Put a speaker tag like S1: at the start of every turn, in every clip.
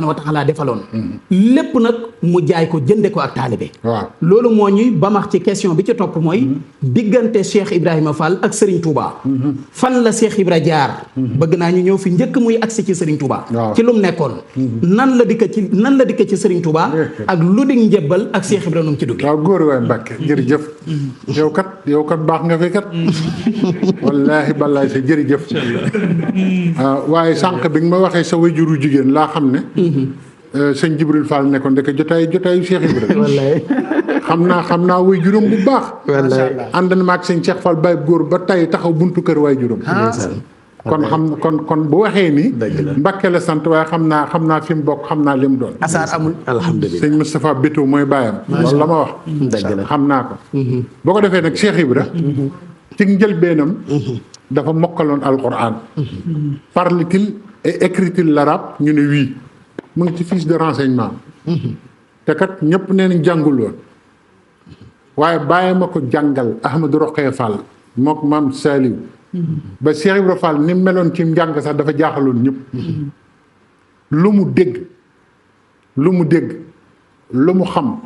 S1: subhaanahu wa taala defaloon lépp nag mu jaay ko jënde ko ak taalibe
S2: waaw
S1: loolu moo ñuy bamax ci question bi ci topp mooy diggante Cheikh Ibrahima Fall ak Serigne Touba fan la Cheikh Ibra jaar bëgg naa ñu ñëw fi njëkk muy agsi ci Serigne Touba ci lu mu nekkoon nan la dikk ci Serigne Touba ak lu di njëbbal ak Cheikh Ibra num ci dugge
S2: waaw góor waay Mbàkke jërëjëf yow kat baax nga fi kat wallaahi ballaay sa jërëjëf waaye sànq bi nga ma waxee sa wajuru jigéen laa xam ne sëñ Jibril Fall ne ko ndeke jotaayu Cheikh Ibrahima
S1: wallaay
S2: xam naa way juróom bu baax
S1: wallaay
S2: ànd na ma ak sëñ Cheikh Fall Baye góor ba tey taxaw buntu kër way juróom kon bu waxee ni Mbàkke la sant waaye xam naa fi mu bokk xam naa li mu doon
S1: asaar amul alhamdulilah
S2: sëñ Moustapha Bétou mooy baayam loolu la ma wax xam naa ko boo ko defee nag Cheikh Ibra ci njëlbeenam dafa mokkaloon alquran parle-t-il et écrit-il l'arabe ñu ne wii mu ngi ci fiche de renseignement te kat ñëpp nee nañ jàngul woon waaye bàyyi ma ko jàngal Ahmadou Rokhaya Fall mook maam Saliou ba Cheikh Ibra Fall ni meloon ci njàng sax dafa jaaxaloon ñëpp lu mu dégg lu mu xam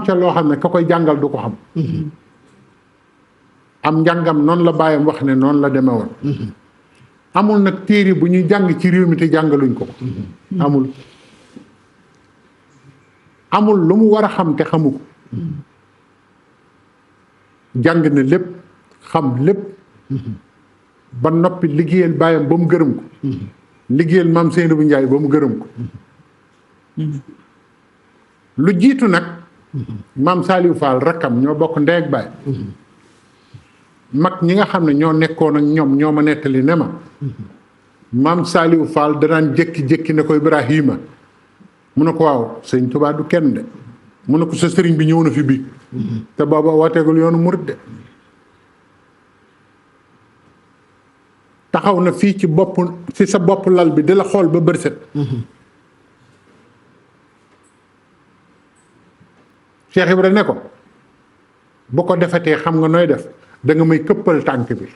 S2: ca loo xam ne ka koy jàngal du ko xam am njàngam noonu la bàyyam wax ne noonu la demee woon amul nag téere bu ñuy jàng ci réew mi te jàngaluñ ko amul lu mu war a xam te xamu ko jàng na lépp xam lépp ba noppi liggéeyal bàyyam ba mu gërëm ko liggéeyal maam Seynabou Ndiaye ba mu gërëm ko lu jiitu nag maam Saliou Fall rakkam ñoo bokk ndey ak baay mag ñi nga xam ne ñoo nekkoon ak ñoom ñoo ma nettali ne ma maam Saliou Fall danaan jékki-jékki ne ko Ibrahima mu ne ko waaw sëñ Tuubaa du kenn de mu ne ko sa sëriñ bi ñëw na fi bii te booba wooteegul yoonu murit de taxaw na fii ci sa bopp lal bi di la xool ba bërset Cheikh Ibra ne ko bu ko defetee xam nga nooy def da nga may këppal tànk bi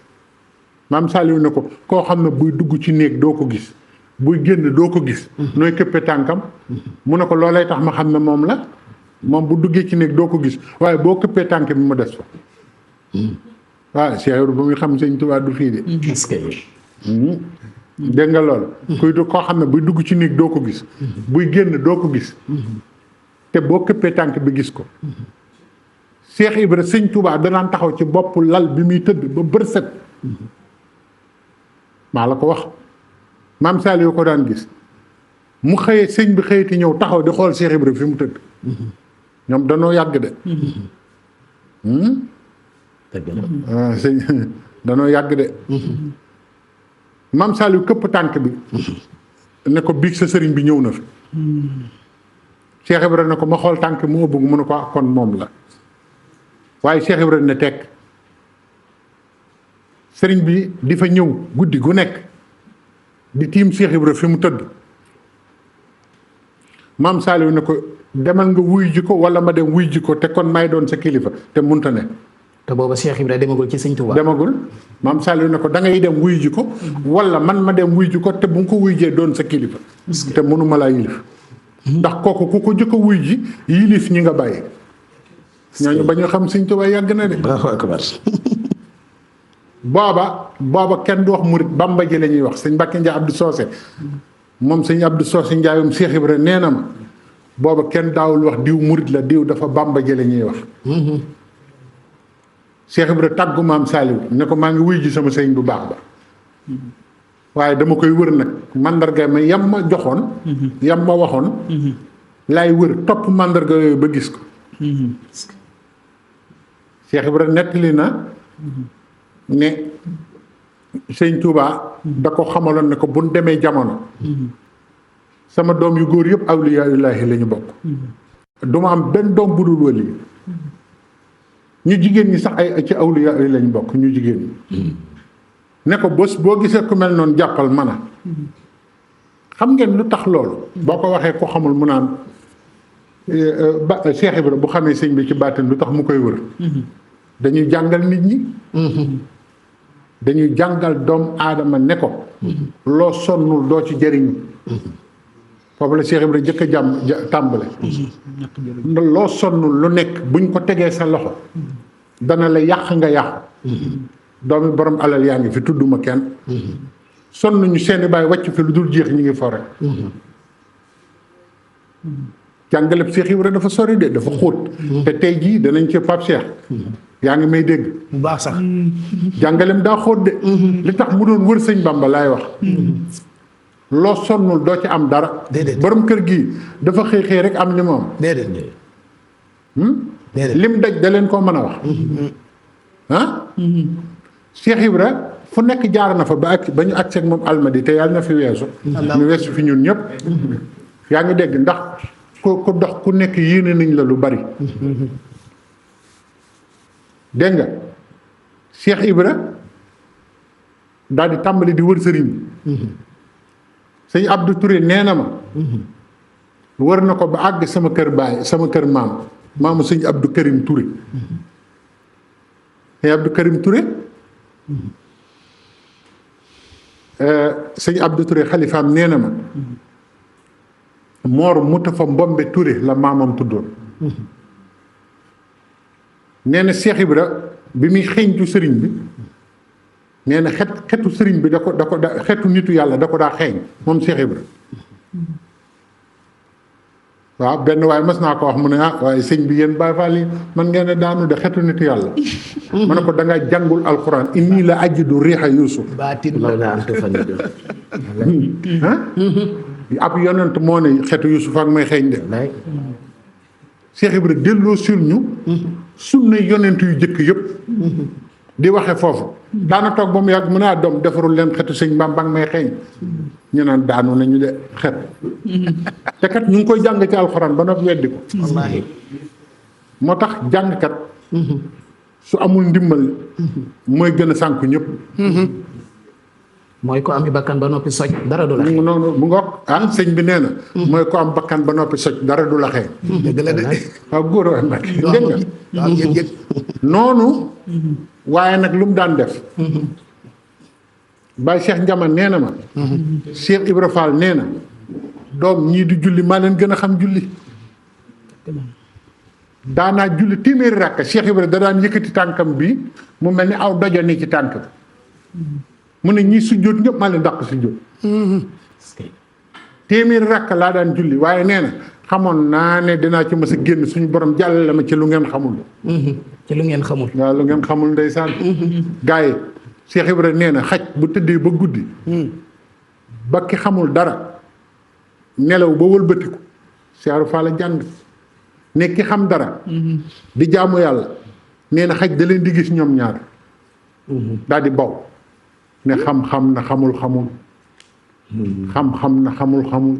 S2: maam Saliou ne ko koo xam ne buy dugg ci néeg doo ko gis buy génn doo ko gis nooy këppe tànkam mu ne ko loolay tax ma xam ne moom la moom bu duggee ci néeg doo ko gis waaye boo këppee tànk bi mu des fa waaw Cheikh Ibra ba muy xam sëñ Tuubaa du fii de dégg nga lool koo xam ne buy dugg ci néeg doo ko gis buy génn doo ko gis te boo këppee tànk bi gis ko Cheikh Ibra sëñ Tuubaa danaan taxaw ci bopp lal bi muy tëdd ba bërset maa la ko wax maam Saliou ko daan gis mu xëyee sëñ bi xëyati ñëw taxaw di xool Cheikh Ibra fi mu tëdd ñoom danoo yàgg de sëñ danoo yàgg de maam Saliou këpp tànk bi ne ko biig sa sëriñ bi ñëw na fi Cheikh Ibra ne ko ma xool tànk mu ëbb mu ne ko kon moom la waaye Cheikh Ibra ne tekk sëriñ bi di fa ñëw guddi gu nekk di tiim Cheikh Ibra fi mu tëdd maam Saliou ne ko demal nga wuy ji ko wala ma dem wuy ji ko te kon may doon sa kilifa te munta ne
S1: te booba Cheikh Ibra demagul ci sëñ Touba
S2: demagul maam Saliou ne ko da ngay dem wuy ji ko wala man ma dem wuy ji ko te bu nga ko wuy jee doon sa kilifa te mënuma laa yilif ndax kooku ku ko jëkk a wuy ji yilif ñi nga bàyyi ñooñu ba ñu xam sëñ Touba yàgg na de booba kenn du wax murit Bamba ji la ñuy wax sëñ Mbàkke Njaay Abdou Socé moom sëñ Abdou Socé Njaayum Cheikh Ibra nee na ma booba kenn daawul wax diw murit la diw dafa Bamba ji la ñuy wax Cheikh Ibra tàggu maam Saliou ne ko maa ngi wuy ji sama sëñ bu baax ba waaye dama koy wër nag mandarga ma yam ma joxoon yam ma waxoon laay wër topp mandarga yooyu ba gis ko Cheikh Ibra nettali na ne sëñ Touba da ko xamaloon ne ko buñ demee jamono sama doom yu góor yëpp awliyaullaahi la ñu bokk du ma am benn doom bu dul wali ñu jigéen ñi sax ay ci awliya yi lañ bokk ñu jigéen ñi ne ko bés boo gisee ku mel noonu jàppal mana xam ngeen lu tax loolu boo ko waxee ko xamul mu naan Cheikh Ibra bu xamee sëñ bi ci baatin lu tax mu koy wër dañuy jàngal nit ñi dañuy jàngal doom aadama ne ko loo sonnul doo ci jëriñu foofu la Cheikh Ibra jëkk a tàmbale loo sonn lu nekk buñ ko tegee sa loxo dana la yàq nga yàqu doomi borom alal yaa ngi fi tudduma kenn sonn ñu seeni baay wàcc fi lu dul jeex ñu ngi fore jàngaleb Cheikh Ibra dafa sori de dafa xóot te tey jii danañ ci Pape Cheikh yaa ngi may dégg
S1: bu baax sax
S2: jàngalem daa xóot de li tax mu doon wër sëñ Bamba laay wax loo sonnul doo ci am dara borom kër gi dafa xëy xëy rek am li mu am
S1: déedéet
S2: lim daj da leen koo mën a wax ah Cheikh Ibra fu nekk jaar na fa ba ñu agsi ak moom Almadi te yàlla na fi weesu ñu weesu fi ñun ñëpp yaa ngi dégg ndax ku dox ku nekk yéene nañ la lu bari dégg nga Cheikh Ibra daal di tàmbali di wër sëriñ bi sëñ Abdou Touré nee na ma wër na ko ba àgg sama kër baay sama kër maamu sëñ Abdou Karim Touré sëñ Abdou Karim Touré sëñ Abdou Touré xalifaam nee na ma Mor Moutafa Mbombe Touré la maamam tuddoon nee na Cheikh Ibra bi muy xeeñtu sëriñ bi nee na xetu sëriñ bi da ko xetu nitu yàlla da ko daa xeeñ moom Cheikh Ibra waaw benn waaye mas naa ko wax mu ne waaye sëñ bi yéen Baay Faal yi man ngeen a daanu de xetu nitu yàlla ma ne ko da ngaa jàngul alxuraan inni la ajidu riixa Yuusuf
S1: baatin la nga antu fan
S2: ab yonent moo ne xetu Yuusuf ak may xeeñ de Cheikh Ibra delloo sul ñu sunna yonent yu jëkk yëpp di waxe foofu daana toog ba mu yàgg mu ne doom defarul leen xetu sëñ Bamba ak may xeeñ ñu naan daanu nañu de xet te kat ñu ngi koy jàng ci alxuraan ba noppi weddi ko
S1: wallaahi
S2: moo tax jàngkat su amul ndimbal mooy gën a sànku ñëpp
S1: mooy ko ami bakkan ba noppi soj dara du la xeeñ
S2: noonu bu ngoog sëñ bi nee na mooy ko am bakkan ba noppi soj dara du la xeeñ
S1: dëgg la de
S2: waaw góor waay Mbàkke dégg nga
S1: yëg
S2: noonu waaye nag lu mu daan def Baye Cheikh Ndiama nee na ma Cheikh Ibra Fall nee na doom ñii di julli maa leen gën a xam julli daanaa julli téeméeri rakka Cheikh Ibra da daan yëkkati tànkam bi mu mel ni aw dojo ni ci tànk bi mu ne ñii sujjóot ñëpp maa leen dàq sujjóot téeméeri rakka laa daan julli waaye nee na xamoon naa ne dinaa ci mës a génn suñu borom jàllale ma ci lu ngeen xamul
S1: ci lu ngeen xamul
S2: waaw lu ngeen xamul ndeysaan gars yi Cheikh Ibra nee na xaj bu tëddee ba guddi ba ki xamul dara nelaw ba wëlbatiku Cheikh Ibra Fall jàng ne ki xam dara di jaamu yàlla nee na xaj da leen di gis ñoom ñaar daal di baw ne xam-xam na xamul-xamul xam-xam na xamul-xamul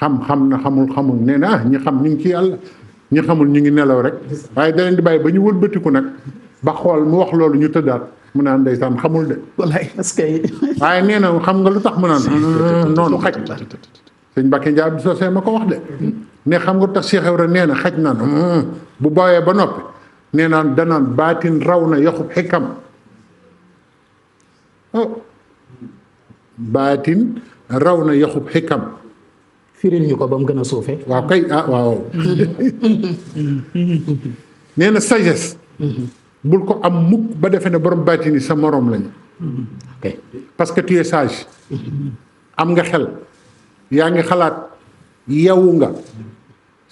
S2: xam-xam na xamul-xamul nee na ñi xam ñu ngi ci yàlla ñi xamul ñu ngi nelaw rek waaye da leen di bàyyi ba ñu wëlbatiku nag ba xool mu wax loolu ñu tëddaat mu naan ndeysaan xamul de
S1: wallaay parce que
S2: waaye nee na xam nga lu tax mu naan noonu xaj sëñ Mbàkke Njaay bi soosee ma ko wax de ne xam nga lu tax Cheikh Ibra nee na xaj naan bu bawee ba noppi nee naan danaan baatin raw na yaxub xikam baatin raw na yaxub xikam
S1: firil ñu ko ba mu gën a suufee
S2: waaw kay waaw nee na sagesse bul ko am mukk ba defee ne borom baatin yi sa moroom lañu parce que tu es sage am nga xel yaa ngi xalaat yeewu nga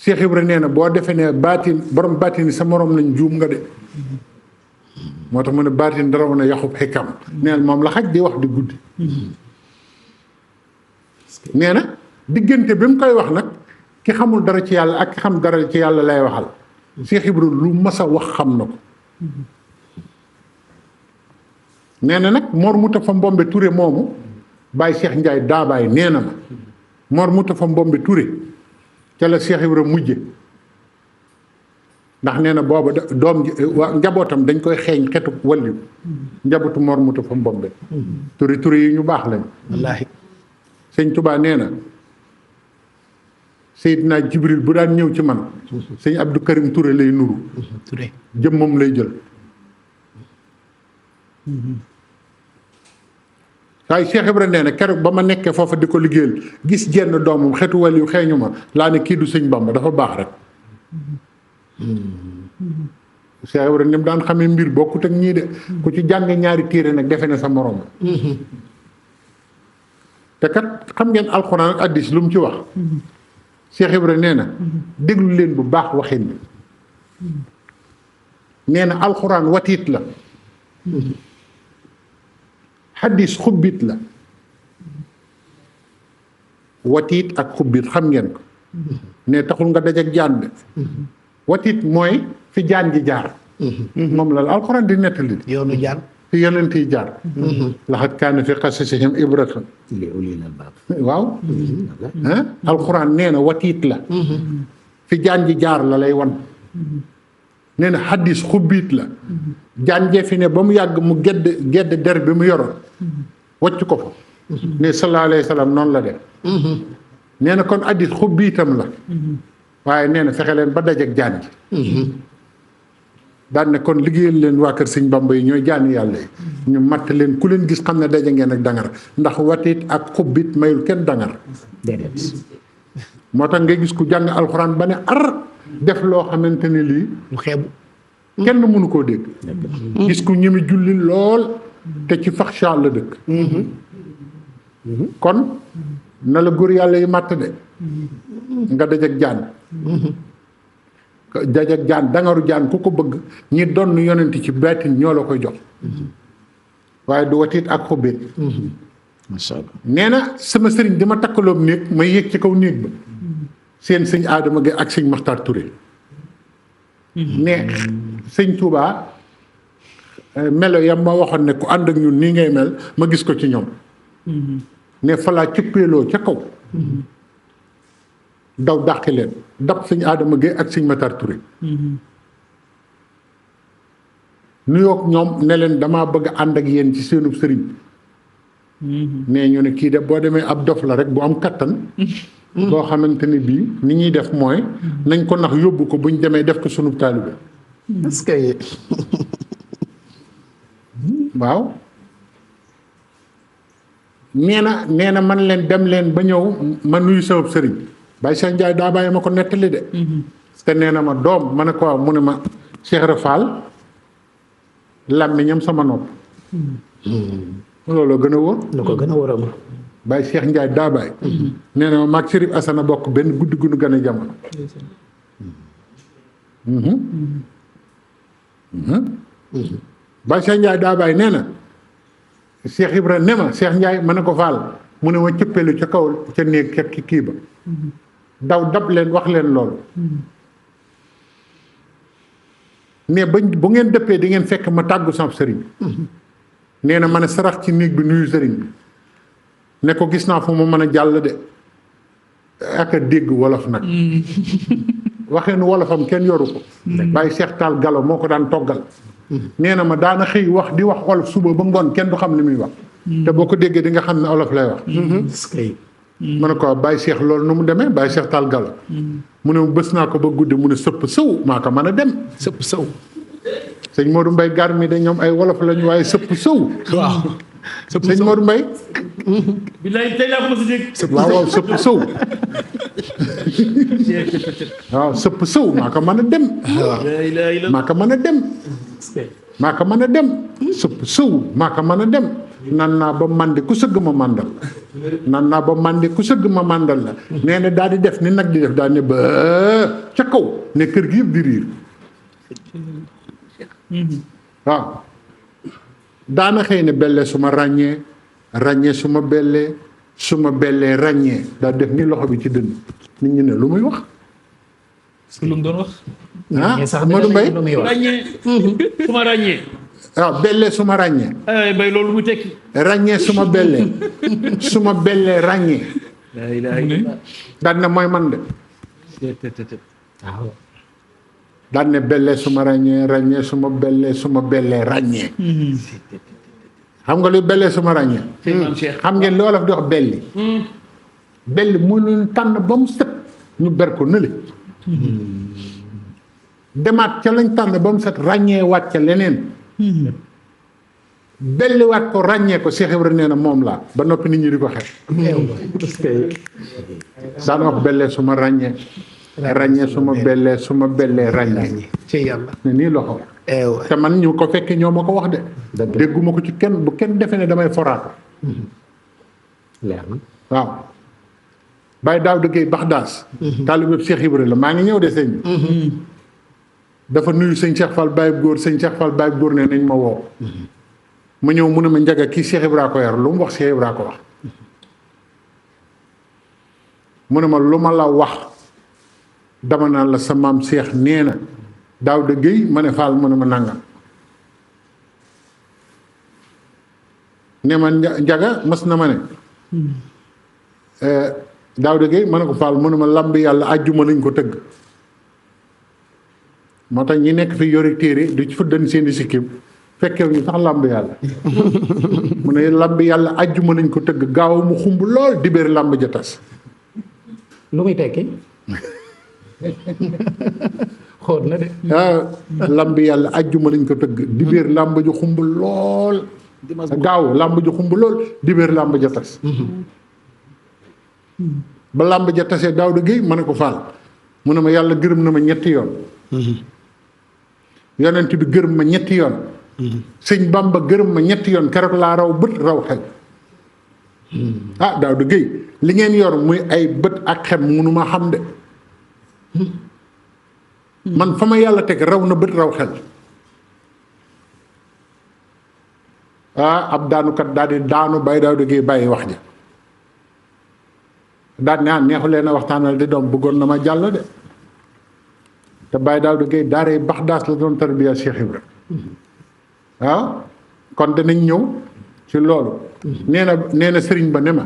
S2: Cheikh Ibra nee na boo defee ne borom baatin yi sa moroom lañ juum nga de moo tax mu ne baatin raw na yaxub xikam nee na moom la xaj di wax di guddi nee na diggante bi mu koy wax nag ki xamul dara ci yàlla ak ki xam dara ci yàlla lay waxal Cheikh Ibra lu mas a wax xam na ko nee na nag Mor Moutafa Mbombe Touré moomu Baye Cheikh Ndiaye daabaay nee na ma Mor Moutafa Mbombe Touré ca la Cheikh Ibra mujje ndax nee na booba doom waa njabootam dañ koy xeeñ xetu walliw njabootu Mor Moutafa Mbombe Touré yi ñu baax lañ
S1: wallaahi
S2: sëñ Touba nee na Seydina Jibril bu daan ñëw ci man sëñ Abdou Karim Touré lay nuru
S1: Touré
S2: jëmmam lay jël waaye Cheikh Ibrahima nee na keroog ba ma nekkee foofa di ko liggéeyal gis jenn doomam xetu waliyu xeeñu ma laa ne kii du sëñ Bamba dafa baax rek. Cheikh Ibrahima ni mu daan xamee mbir bokkut ak ñii de ku ci jàng ñaari téere nag defe na sa morom. te kat xam ngeen alxuraan ak addis lu mu ci wax. Cheikh Ibrahima nee na déglu leen bu baax waxin bi nee na alxuraan watiit la. xaddis xubbit la. watiit ak xubbit xam ngeen ko. ne taxul nga dajak jaan de. watiit mooy fi jaan ji jaar. moom la alxuraan di nettali.
S1: yoonu jaan.
S2: fi yonent yi jaar. laxat kaana fi qasasihim ibratun
S1: li ulil albaab.
S2: waaw. alxuraan nee na watiit la. fi jaan ji jaar la lay wan. nee na xaddis xubbiit la. jaan jee fi ne ba mu yàgg mu gedd der bi mu yoroon. wacc ko fa. ne sallallahu alayhi wa sallam noonu la def. nee na kon addis xubbiitam la. waaye nee na fexe leen ba dajeek jaan ji. daan ne kon liggéeyal leen waa kër sëñ Bamba yi ñooy jaani yàlla yi. ñu matt leen ku leen gis xam ne daje ngeen ak dangar ndax watiit ak xubbit mayul kenn dangar.
S1: déedéet.
S2: moo tax ngay gis ku jàng alxuraan ba ne ar def loo xamante ne lii.
S1: mu xeebu.
S2: kenn mënu koo dégg. gis ku ñemi julli lool te ci faxsha la dëkk. kon na la góor yàlla yi màtt de. nga dajeek jaan. dajeek jaan dangaru jaan ku ko bëgg ñi donn yonent ci baatin ñoo la koy jox. waaye du watiit ak xubbit.
S1: macha allah.
S2: nee na sama sëriñ dama takkaloom néeg may yéeg ci kaw néeg ba. seen sëñ Adama Gueye ak sëñ Maxtaar Touré. ne sëñ Touba melo yam ma waxoon ne ku ànd ak ñun nii ngay mel ma gis ko ci ñoom. ne falaa cëppeeloo ca kaw. daw dàqi leen dab sëñ Adama Gueye ak sëñ Maxtaar Touré. nuyoog ñoom ne leen damaa bëgg a ànd ak yéen ci seenub sëriñ. nee ñu ne kii de boo demee ab dof la rek bu am kattan. boo xamante ni bii ni ñuy def mooy nañ ko nax yóbbu ko bu ñu demee def ko sunub taalibe.
S1: est-ce que.
S2: waaw. nee na man leen dem leen ba ñëw ma nuyu sama sëriñ Baye Cheikh Ndiaye daa bàyyi ma ko nettali de. te nee na ma doom ma ne ko waaw mu ne ma Cheikh Rafal làmmiñam sama nopp. looloo gën a wóor.
S1: lu ko gën a wóor a ma.
S2: Baye Cheikh Ndiaye daa bàyyi. nee na ma maag Chérif Assane bokk benn guddi gu nu gën a jamono. Baye Cheikh Ndiaye daa bàyyi nee na Cheikh Ibrahima ne ma Cheikh Ndiaye ma ne ko faal mu ne ma cëppeelu ca kaw ca néeg ca kii ba. daw dab leen wax leen loolu. mais bu ngeen dëppee di ngeen fekk ma tàggu sama sëriñ. nee na ma ne sarax ci néeg bi nuyu sëriñ bi. ne ko gis naa fu ma mën a jàll de ak a dégg wolof nag. waxeen wolofam kenn yoru ko. Baye Cheikh Tall Gallo moo ko daan toggal. nee na ma daana xëy wax di wax wolof suba ba ngoon kenn du xam li muy wax. te boo ko déggee di nga xam ne wolof lay wax. ma ne ko Baye Cheikh loolu nu mu demee Baye Cheikh Tall Gallo. mu ne bës naa ko ba guddi mu ne sëpp sëw maa ko mën a dem.
S1: sëpp sëw.
S2: sëñ Modou Mbaye gar mi de ñoom ay wolof lañu waaye sëpp sëw.
S1: waaw.
S2: sëñ Modou Mbaye.
S3: bilaay tey laa ko mos a dégg.
S2: waaw sëpp sëw. waaw sëpp sëw maa ko mën a dem. maa ko mën a dem. maa ko mën a dem. sëpp sëw maa ko mën a dem. nan naa ba màndi ku sëgg ma màndal. nan naa ba màndi ku sëgg ma màndal la. nee na daal di def ni nag di def daal ne ba ca kaw ne kër gi yëpp di riir. waaw. daana xëy ne belle su ma ràññee su ma bellee ràññee daal def ni loxo bi ci dënn nit ñi ne lu muy wax.
S3: est-ce que lu mu doon wax.
S2: ah Modou Mbaye
S3: ràññee. su ma ràññee.
S2: waaw bellee su ma ràññee.
S3: ay bay loolu mu tekki.
S2: ràññee su ma bellee ràññee. daal ne mooy man de.
S1: waaw.
S2: daal ne bellee su ma ràññee su ma bellee ràññee. xam nga luy bellee su ma ràññee. xam ngeen li wolof di wax belli. belli mu leen tànn ba mu set ñu ber ko nële. demaat ca lañ tànn ba mu set ràññee waat ca leneen. belliwaat ko ràññee ko Cheikh Ibra nee na moom laa ba noppi nit ñi di ko xeeb daan wax bellee su ma ràññee ràññee su ma bellee ràññee
S1: ci yàlla
S2: ne nii loxo te man ñu ko fekkee ñoo ma ko wax de dégguma ko ci kenn bu kenn defee ne damay foraatu
S1: leer na
S2: waaw Baye Daouda Gueye Baxdaas taalibe Cheikh Ibra la maa ngi ñëw de sëñ bi dafa nuyu sëñ Cheikh Fall Baye góor sëñ Cheikh Fall Baye góor ne nañ ma woo ma ñëw mu ne ma njaga kii Cheikh Ibra ko yar lu mu wax Cheikh Ibra ko wax mu ne ma lu ma la wax dama naan la sa maam Cheikh nee na Daouda Gueye ma ne Fall mu ne ma nangam ne ma njaga mas na ma ne Daouda Gueye ma ne ko Fall mu ne ma lamb yàlla àjjuma lañ ko tëgg moo tax ñi nekk fi yori téere du ci fëddan seeni sikkim fekkew ñu sax lamb yàlla mu ne lamb yàlla àjjuma lañ ko tëgg gaaw mu xumb lool dibéer lamb ja tas
S1: lu muy tekki xool na de
S2: lamb yàlla àjjuma lañ ko tëgg dibéer lamb ju xumb lool gaaw lamb ju xumb lool dibéer lamb ja tas ba lamb ja tasee Daouda Gueye ma ne ko Fall mu ne ma yàlla gërëm na ma ñetti yoon yonent bi gërëm ma ñetti yoon sëñ Bamba gërëm ma ñetti yoon keroog laa raw bët raw xel Daouda Gueye li ngeen yor muy ay bët ak xem munu ma xam de man fa ma yàlla teg raw na bët raw xel ab daanukat daal di daanu Baye Daouda Gueye bàyyi wax ja daal ne neexu leen a waxtaanal di doom bëggoon na ma jàll de te Baye Daouda Gueye daaree Baxdaas la doon tarbiya Cheikh Ibra waaw kon danañ ñëw ci loolu nee na sëriñ ba ne ma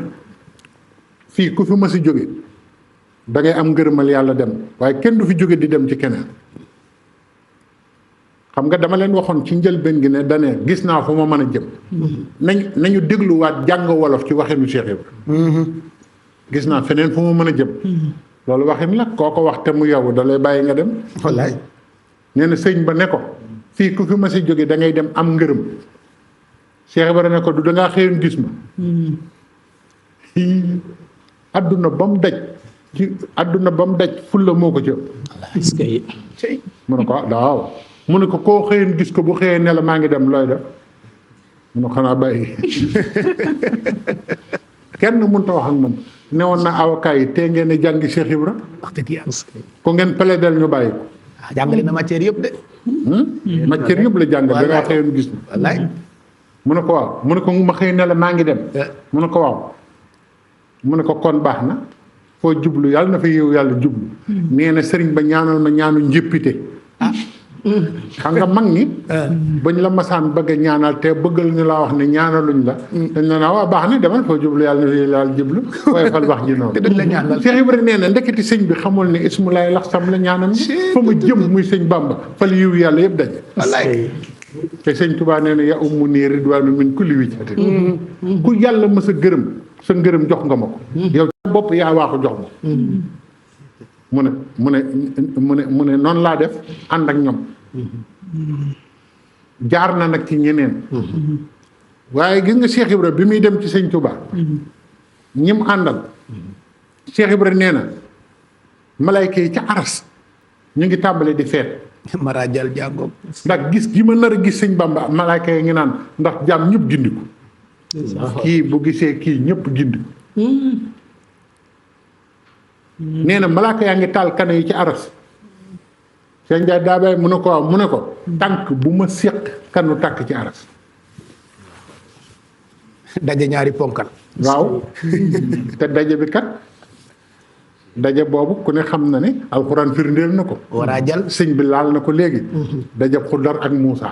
S2: fii ku fi ma si jóge da ngay am ngërëmal yàlla dem waaye kenn du fi jóge di dem ci keneen xam nga dama leen waxoon ci njëlbeen gi ne dane gis naa fu ma mën a jëm nañu dégluwaat jàng wolof ci waxinu Cheikh Ibra gis naa feneen fu ma mën a jëm loolu waxin la koo ko wax te mu yow da lay bàyyi nga dem
S1: wallaay
S2: nee na sëñ ba ne ko fii ku fi ma si jóge da ngay dem am ngërëm Cheikh Ibra ne ko du dangaa xëyoon gis ma adduna ba mu daj ci adduna ba mu daj fulla moo ko ci ëpp mu ne ko waaw mu ne ko koo xëyoon gis ko bu xëyee ne la maa ngi dem looy def mu ne xanaa bàyyi kenn mënut a wax ak moom newoon na avocat yi tee ngeen a jàngi Cheikh Ibra
S1: wax dëgg yàlla
S2: ko ngeen plaidel ñu bàyyi ko
S1: jàngale na matière yëpp de
S2: matière yëpp la jàngal da ngaa xëyoon gis ma
S1: wallaay
S2: mu ne ko waaw mu ne ko ma xëy ne la maa ngi dem mu ne ko waaw mu ne ko kon baax na foo jublu yàlla na fa yow yàlla jublu nee na sëriñ ba ñaanal ma ñaanu njéppite xam nga mag ñi bañ la masaan bëgg a ñaanal te bëggal ñu laa wax ne ñaanaluñ la dañ la naa waa baax na demal foo jublu yàlla na fa yàlla jublu waaye fal wax ji noonu
S1: dañ la ñaanal
S2: Cheikh Ibra nee na ndeketi sëñ bi xamul ne ismulaay lax sam la ñaanam fa ma jëm muy sëñ Bamba fal yiw yàlla yëpp daje
S1: wallaay
S2: te sëñ Tuubaa nee na ya ummu nii ridwaanu min kulli wijhatin ku yàlla mës a gërëm sa ngërëm jox nga ma ko yow sa bopp yaa waa ko jox ma mu ne noonu laa def ànd ak ñoom jaar na nag ci ñeneen waaye gis nga Cheikh Ibra bi muy dem ci sëñ Tuubaa ñim àndal Cheikh Ibra nee na malayka yi ca aras ñu ngi tàmbale di feet
S1: marajal jàngoog
S2: ndax gis gi ma nar a gis sëñ Bamba malayka yi ngi naan ndax jaam ñëpp gindiku kii bu gisee kii ñëpp gindiku nee na malaaka yaa ngi taal kana yi ci aras sëñ Njaay daa bay mu ne ko waaw mu ne ko tànk bu ma séq kanu tàkk ci aras
S1: daje ñaari ponkal
S2: waaw te daje bi kat daje boobu ku ne xam na ne alxuraan firndeel na ko
S1: waraa jal
S2: sëñ bi laal na ko léegi daje Xudar ak Muusa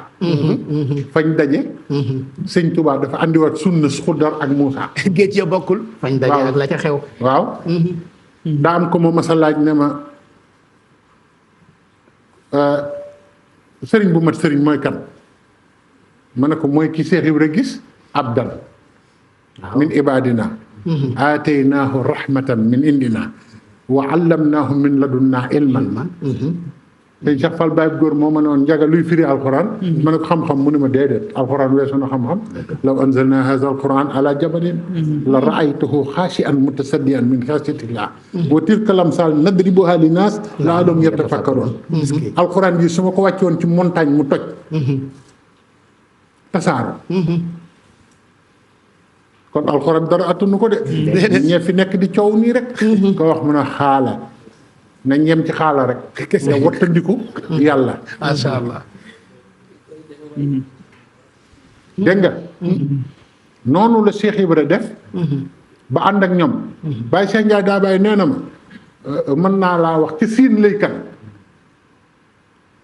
S2: fañ daje sëñ Tuubaa dafa andiwaat sunna Xudar ak Muusa
S1: géej ya bokkul fañ daje ak la ca xew
S2: waaw daa am ko ma masa laaj ne ma sëriñ bu mat sëriñ mooy kan ma ne ko mooy ki Seex Ibra gis abdan min ibadina aataynaahu rahmatan min indina wa allamnaahu min ladunnaa ilman sëñ Cheikh Fall Baye góor moo ma ne woon njaga luy firi alquran ma ne ko xam-xam mu ne ma déedéet alquran weesu na xam-xam law anzalna hadha alquran ala jabalin la raaytahu xaashi'an mutasaddian min xasyatillah wa tilka lamsal nadribuha linnas la'allahum yatafakkarun alquran yi su ma ko wàccoon ci montagne mu toj tasaaro kon alxuraan dara attunu ko de ñee fi nekk di coow nii rek ko wax mun a xaala na ñem ci xaala rek nga wattandiku yàlla
S1: macha allah.
S2: dégg nga noonu la Cheikh Ibra def ba ànd ak ñoom Baye Cheikh Ndiaye daa bàyyi nee na ma mën naa laa wax ci siin lay kan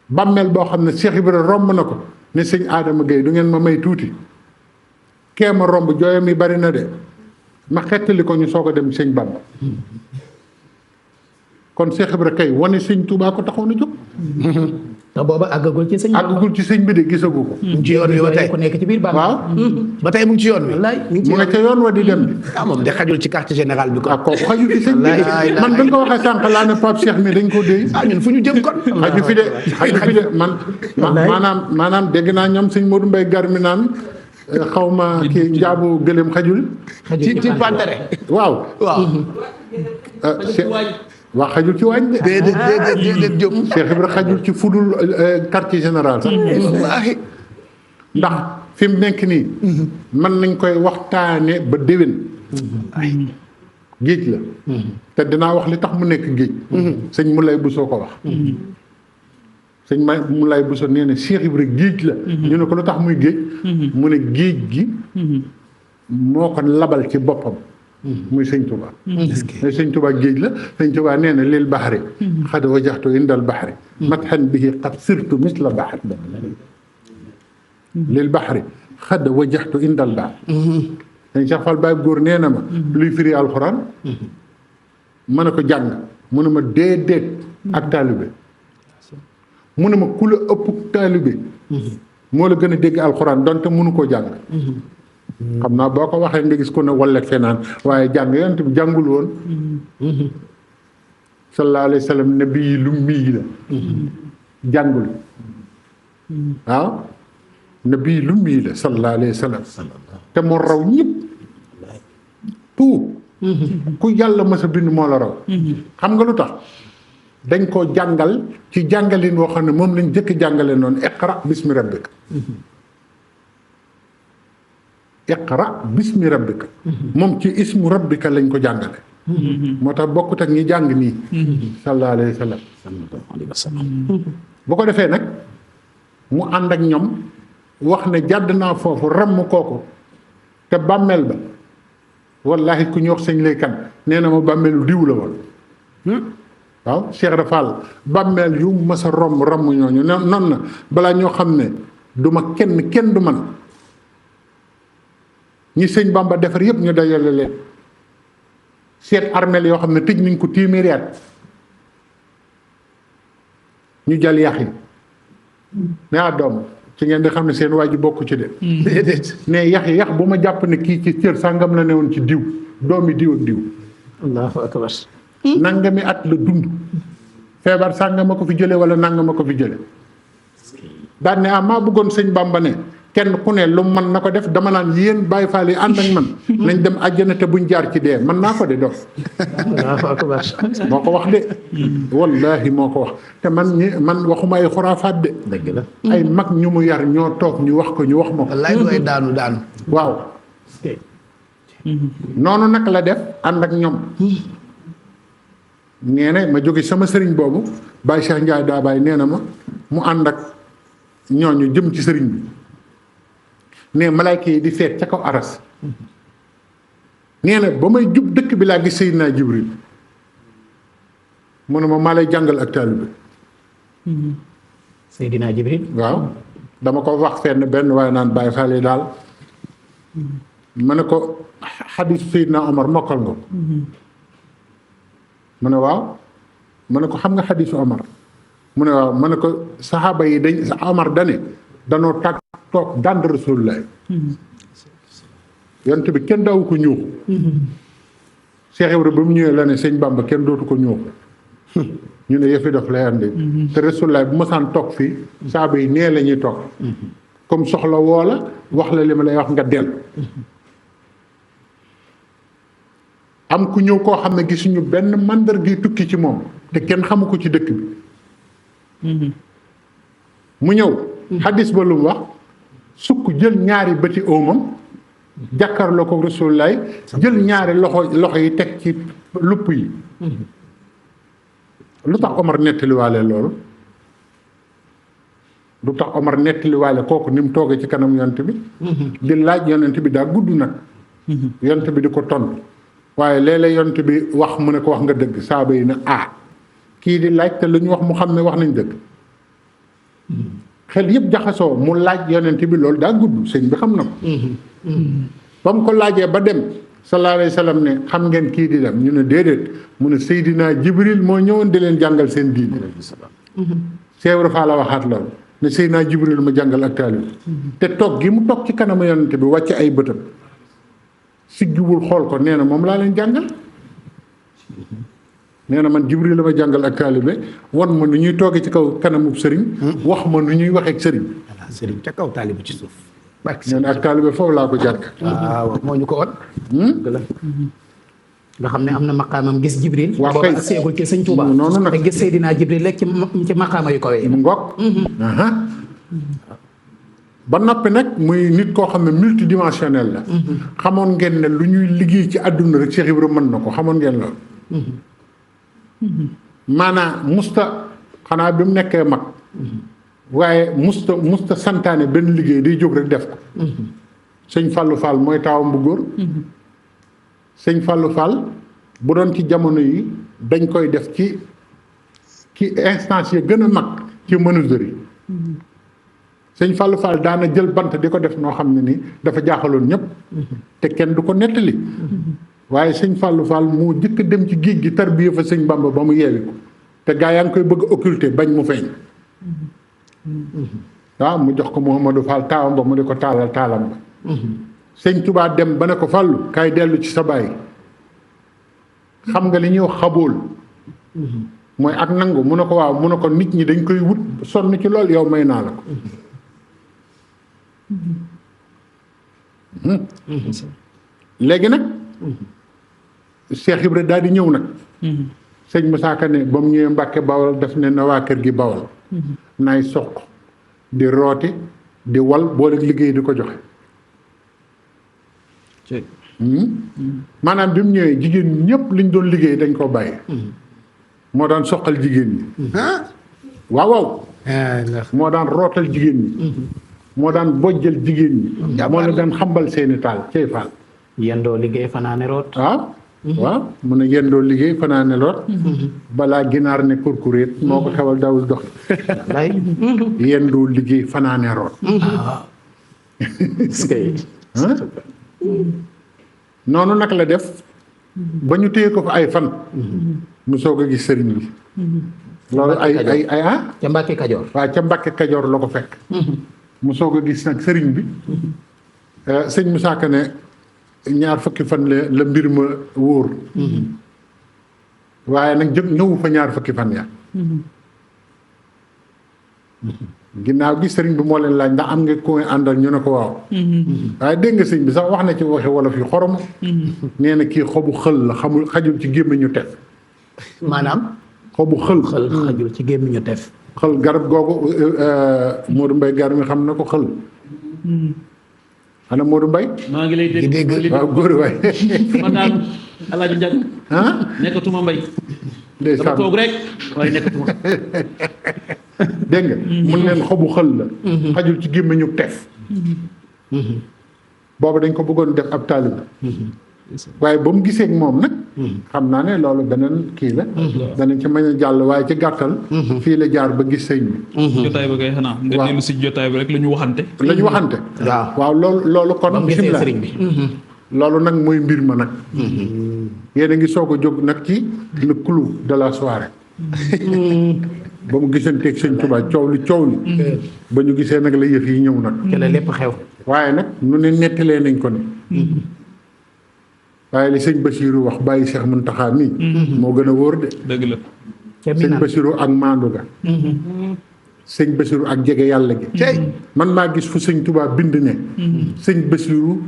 S2: bàmmeel boo xam ne Cheikh Ibra romb na ko ne sëñ Adama Gueye du ngeen ma may tuuti kee ma romb jooyam yi bari na de ma xettali ko ñu soog a dem sëñ Bamba kon Cheikh Ibra kay wane sëñ Touba ko taxoon a jóg
S1: te booba àggagul ci sëñ.
S2: àggagul ci sëñ bi de gisagu ko
S4: mu ngi ci yoon wi ba tey
S1: ku nekk ci biir Bamba.
S2: waaw
S4: ba tey mu ngi ci yoon wi.
S1: wallaay mi ngi ci
S2: mu nga ca yoon wa di dem bi
S4: ah moom de xajul ci quartier général bi ko.
S2: ah kooku xaju fi sëñ bi
S4: Wallaay,
S2: man dañ ko waxee sànq laa ne Pape Cheikh mi dañ ko déy
S4: ah ñun fu ñu jëm kon.
S2: xaju fi de man maanaam dégg naa ñoom sëñ Modou Mbaye gar mi naan xaw ma kii njaabu gëléem xajul
S4: ci pantere.
S2: waaw
S4: waaw.
S2: waa xajul ci waañ de
S4: déedéet Diop.
S2: Cheikh Ibra xajul ci fudul quartier général sax
S4: wallaahi.
S2: ndax fi mu nekk nii mën nañ koy waxtaane ba déwén géej la te dinaa wax li tax mu nekk géej sëñ Moulay Bousso ko wax sëñ Moulay Bousso nee na Cheikh Ibra géej la ñu ne ko lu tax muy géej mu ne géej gi moo ko labal ci boppam muy sëñ Touba mais sëñ Touba géej la sëñ Touba nee na lil baxari xad wajaxtu indal baxari matxan bihi qad sirtu misla baxari lil baxari xad wajaxtu indal baxari sëñ Cheikh Fall Baye góor nee na ma luy firi alxuraan ma ne ko jàng mu ne ma déedéet ak taalibe mu ne ma ku la ëpp taalibe moo la gën a dégg alxuraan donte mënu koo jàng xam naa boo ko waxee nga gis ko ne wallet fenaan waaye jàng yonent bi jàngul woon sallallahu alayhi wa sallam nabi yi lu mii la jàngul waaw nabi yi lu mii la sallallahu alayhi wa sallam te moo raw ñëpp tout ku yàlla mës a bind moo la raw xam nga lu tax dañ koo jàngal ci jàngalin woo xam ne moom lañ jëkk jàngale noonu iqra bismi rabbika iqra bismi rabbika moom ci ismu rabbika lañ ko jàngale moo tax bokkut ak ñi jàng nii sallallahu alayhi wa sallam bu ko defee nag mu ànd ak ñoom wax ne jàdd naa foofu ramm kooku te bàmmeel ba wallahi ku ñu wax sëñ lay kan nee na ma bàmmeelu diw la woon waaw Cheikh Rafal bàmmeel yu mas a romb ramm ñooñu noonu na balaa ñoo xam ne du ma kenn du man ñi sëñ Bamba defar yëpp ñu dajale leen seet armeel yoo xam ne tëj nañ ko téeméeri at ñu jal yax yi ne doom ci ngeen di xam ne seen waa ji bokku ci de déedéet ne yax bu ma jàpp ne kii ci cër sàngam la ne woon ci diw doomi diw ak diw
S1: allahu akbar.
S2: nangami at la dund feebar sàngama ko fi jële wala nangama ko fi jële daan ne maa bëggoon sëñ Bamba ne kenn ku ne lu man na ko def dama naan yéen Baye Fall yi ànd ak man nañ dem àjjana te buñ jaar ci dee man naa ko de dof
S1: allahu akbar.
S2: moo ko wax de wallahi moo ko wax te man waxuma ay xuraafaat de
S4: dëgg la.
S2: ay mag ñu mu yar ñoo toog ñu wax ko ñu wax ma ko
S4: wallaay du ay daanu.
S2: waaw noonu nag la def ànd ak ñoom nee na ma jóge sama sëriñ boobu Baye Cheikh Ndiaye daa bàyyi nee na ma mu ànd ak ñooñu jëm ci sëriñ bi ne malaayka yi di feet ca kaw aras nee na ba may jub dëkk bi laa gis Seydina Jibril mu ne ma maa lay jàngal ak taalibe
S1: Seydina Jibril.
S2: waaw dama ko wax fenn benn waaye naan Baye Fall yi daal ma ne ko xadiis Seydina Omar mokkal nga ko mu ne waaw ma ne ko xam nga xadiisu Omar mu ne waaw ma ne ko saxaaba yi Omar dane danoo toog dànd Rasulullah yonent bi kenn daawu ko ñuuxu Cheikh Ibrahima ba mu ñëwee la ne sëñ Bamba kenn dootu ko ñuuxu ñu ne yëfi daf lay andi te Rasulullah bu masaan toog fii saaba yi nee la ñuy toog comme soxla woo la wax la li ma lay wax nga dellu am ku ñëw koo xam ne gisuñu benn màndarga tukki ci moom te kenn xamu ko ci dëkk bi mu ñëw xaddis ba lu mu wax sukk jël ñaari bëti óomam jàkkaarloo ko Rasulullah jël ñaari loxo yi teg ci lupp yi lu tax Omar nettaliwaale loolu lu tax Omar nettaliwaale kooku ni mu toogee ci kanam yonent bi di laaj yonent bi daa gudd nag yonent bi di ko tontu waaye léeg-léeg yonent bi wax mu ne ko wax nga dëgg saaba yi ne kii di laaj te lu ñu wax mu xam ne wax nañ dëgg xel yëpp jaxasoo mu laaj yonent bi loolu daa gudd sëñ bi xam na ko ba mu ko laajee ba dem sallallahu alayhi wa sallam ne xam ngeen kii di dem ñu ne déedéet mu ne Seydina Jibril moo ñëwoon di leen jàngal seen diine Seydou Fall la waxaat loolu ne Seydina Jibril ma jàngal ak taalib te toog gi mu toog ci kanamu yonent bi wàcc ay bëtam siggiwul xool ko nee na moom laa leen jàngal nee na man Jibril la ma jàngal ak taalibe wan ma nu ñuy toogee ci kaw kanamu sëriñ wax ma nu ñuy waxee ak sëriñ
S1: sëriñ ca kaw taalibe ci suuf
S2: nee na ak taalibe foofu laa ko jàng
S1: waaw moo ñu ko won nga xam ne am na maqaamam gis Jibril
S2: waaw kay
S1: booba seegul ci sëñ Tuuba
S2: noonu nag
S1: te gis Seydina Jibril rek ci maqaama yu kawe
S2: mu ngoog ba noppi nag muy nit koo xam ne multidimensionnel la xamoon ngeen ne lu ñuy liggéey ci àdduna rek Cheikh Ibrahima mën na ko xamoon ngeen loolu maanaam musta xanaa bi mu nekkee mag waaye musta santaane benn liggéey day jóg rek def ko sëñ Fallou Fall mooy taawam bu góor sëñ Fallou Fall bu doon ci jamono yi dañ koy def ci instance yi gën a mag ci menuiserie sëñ Fallou Fall daana jël bant di ko def noo xam ne ni dafa jaaxaloon ñëpp te kenn du ko nettali waaye sëñ Fallou Fall moo jëkk dem ci géej gi tarbiya fa sëñ Bamba ba mu yeewi ko te gaa yaa ngi koy bëgg occulter bañ mu feeñ waaw mu jox ko Mouhamadou Fall taawam ba mu di ko taalal taalam ba sëñ Touba dem ba ne ko Fallou kaay dellu ci sa baay xam nga li ñuy wax xabool mooy ak nangu mu ne ko waaw mu ne ko nit ñi dañ koy wut sonn ci lool yow may naa la ko léegi nag Cheikh Ibra daal di ñëw nag sëñ Moussa Ka ne ba mu ñëwee Mbàkke Bawol def ne na waa kër gi Bawol naay soq di rooti di wal boole liggéey di ko joxe maanaam bi mu ñëwee jigéen ñëpp liñ doon liggéey dañ koo bàyyi moo daan soqal jigéen ñi waaw waaw moo daan rootal jigéen ñi moo daan bojjal jigéen ñi moo la daan xambal seeni taal cey faal
S1: yendoo liggéey fanaane root
S2: waaw waaw mu ne yendoo liggéey fanaane root balaa ginaar ne kurkuréet moo ko xewal dawul dox
S1: lay
S2: yendoo liggéey fanaane root noonu nag la def ba ñu téye ko fa ay fan mu soog a gis sëriñ bi loolu ay
S1: ca Mbàkke Kajoor
S2: waaw ca Mbàkke Kajoor la ko fekk mu soog a gis nag sëriñ bi sëñ Moussa Ka ne ñaar fukki fan la mbir ma wóor waaye nag ñëwu fa ñaar fukki fan ya ginnaaw gi sëriñ bi moo leen laaj ndax am nga koy àndal ñu ne ko waaw waaye dégg nga sëñ bi sax wax na ci waxi wolof yu xorom nee na kii xobu xël la xajul ci gémmiñu tef
S1: maanaam
S2: xobu xël
S1: xajul ci gémmiñu tef
S2: xël garab googu Modou Mbaye gar mi xam na ko xël xanaa Modou Mbaye
S3: maa ngi lay dégg
S2: waaw góor waay
S3: ma daanu Alaaji Njag nekkatuma mbay dama toog rek waaye nekkatuma
S2: dégg nga mun leen xobu xël la xajul ci gémmiñu tef boobu dañ ko bëggoon def ab taalibe waaye ba mu gisee ak moom nag xam naa ne loolu beneen kii la danañ ci mën a jàll waaye ci gàttal fii la jaar ba gis sëñ bi
S3: jotaay ba kay xanaa nga dellu si jotaay bi rek la ñu waxante
S2: waaw loolu kon bismillah
S1: sëriñ bi
S2: loolu nag mooy mbir ma nag yéen a ngi soog a jóg nag ci le clou de la soirée ba mu gisanteeg sëñ Tuubaa coow li ba ñu gisee nag la yëf yi ñëw nag
S1: ci la lépp xew
S2: waaye nag nu ne nettalee nañ ko ni waaye li sëñ Basiiru wax bàyyi Cheikh Muntaxa nii moo gën a wóor de
S3: dëgg la
S2: sëñ Basiru ak maandu ga sëñ Basiru ak jege yàlla gi man maa gis fu sëñ Tuubaa bind ne sëñ Basiru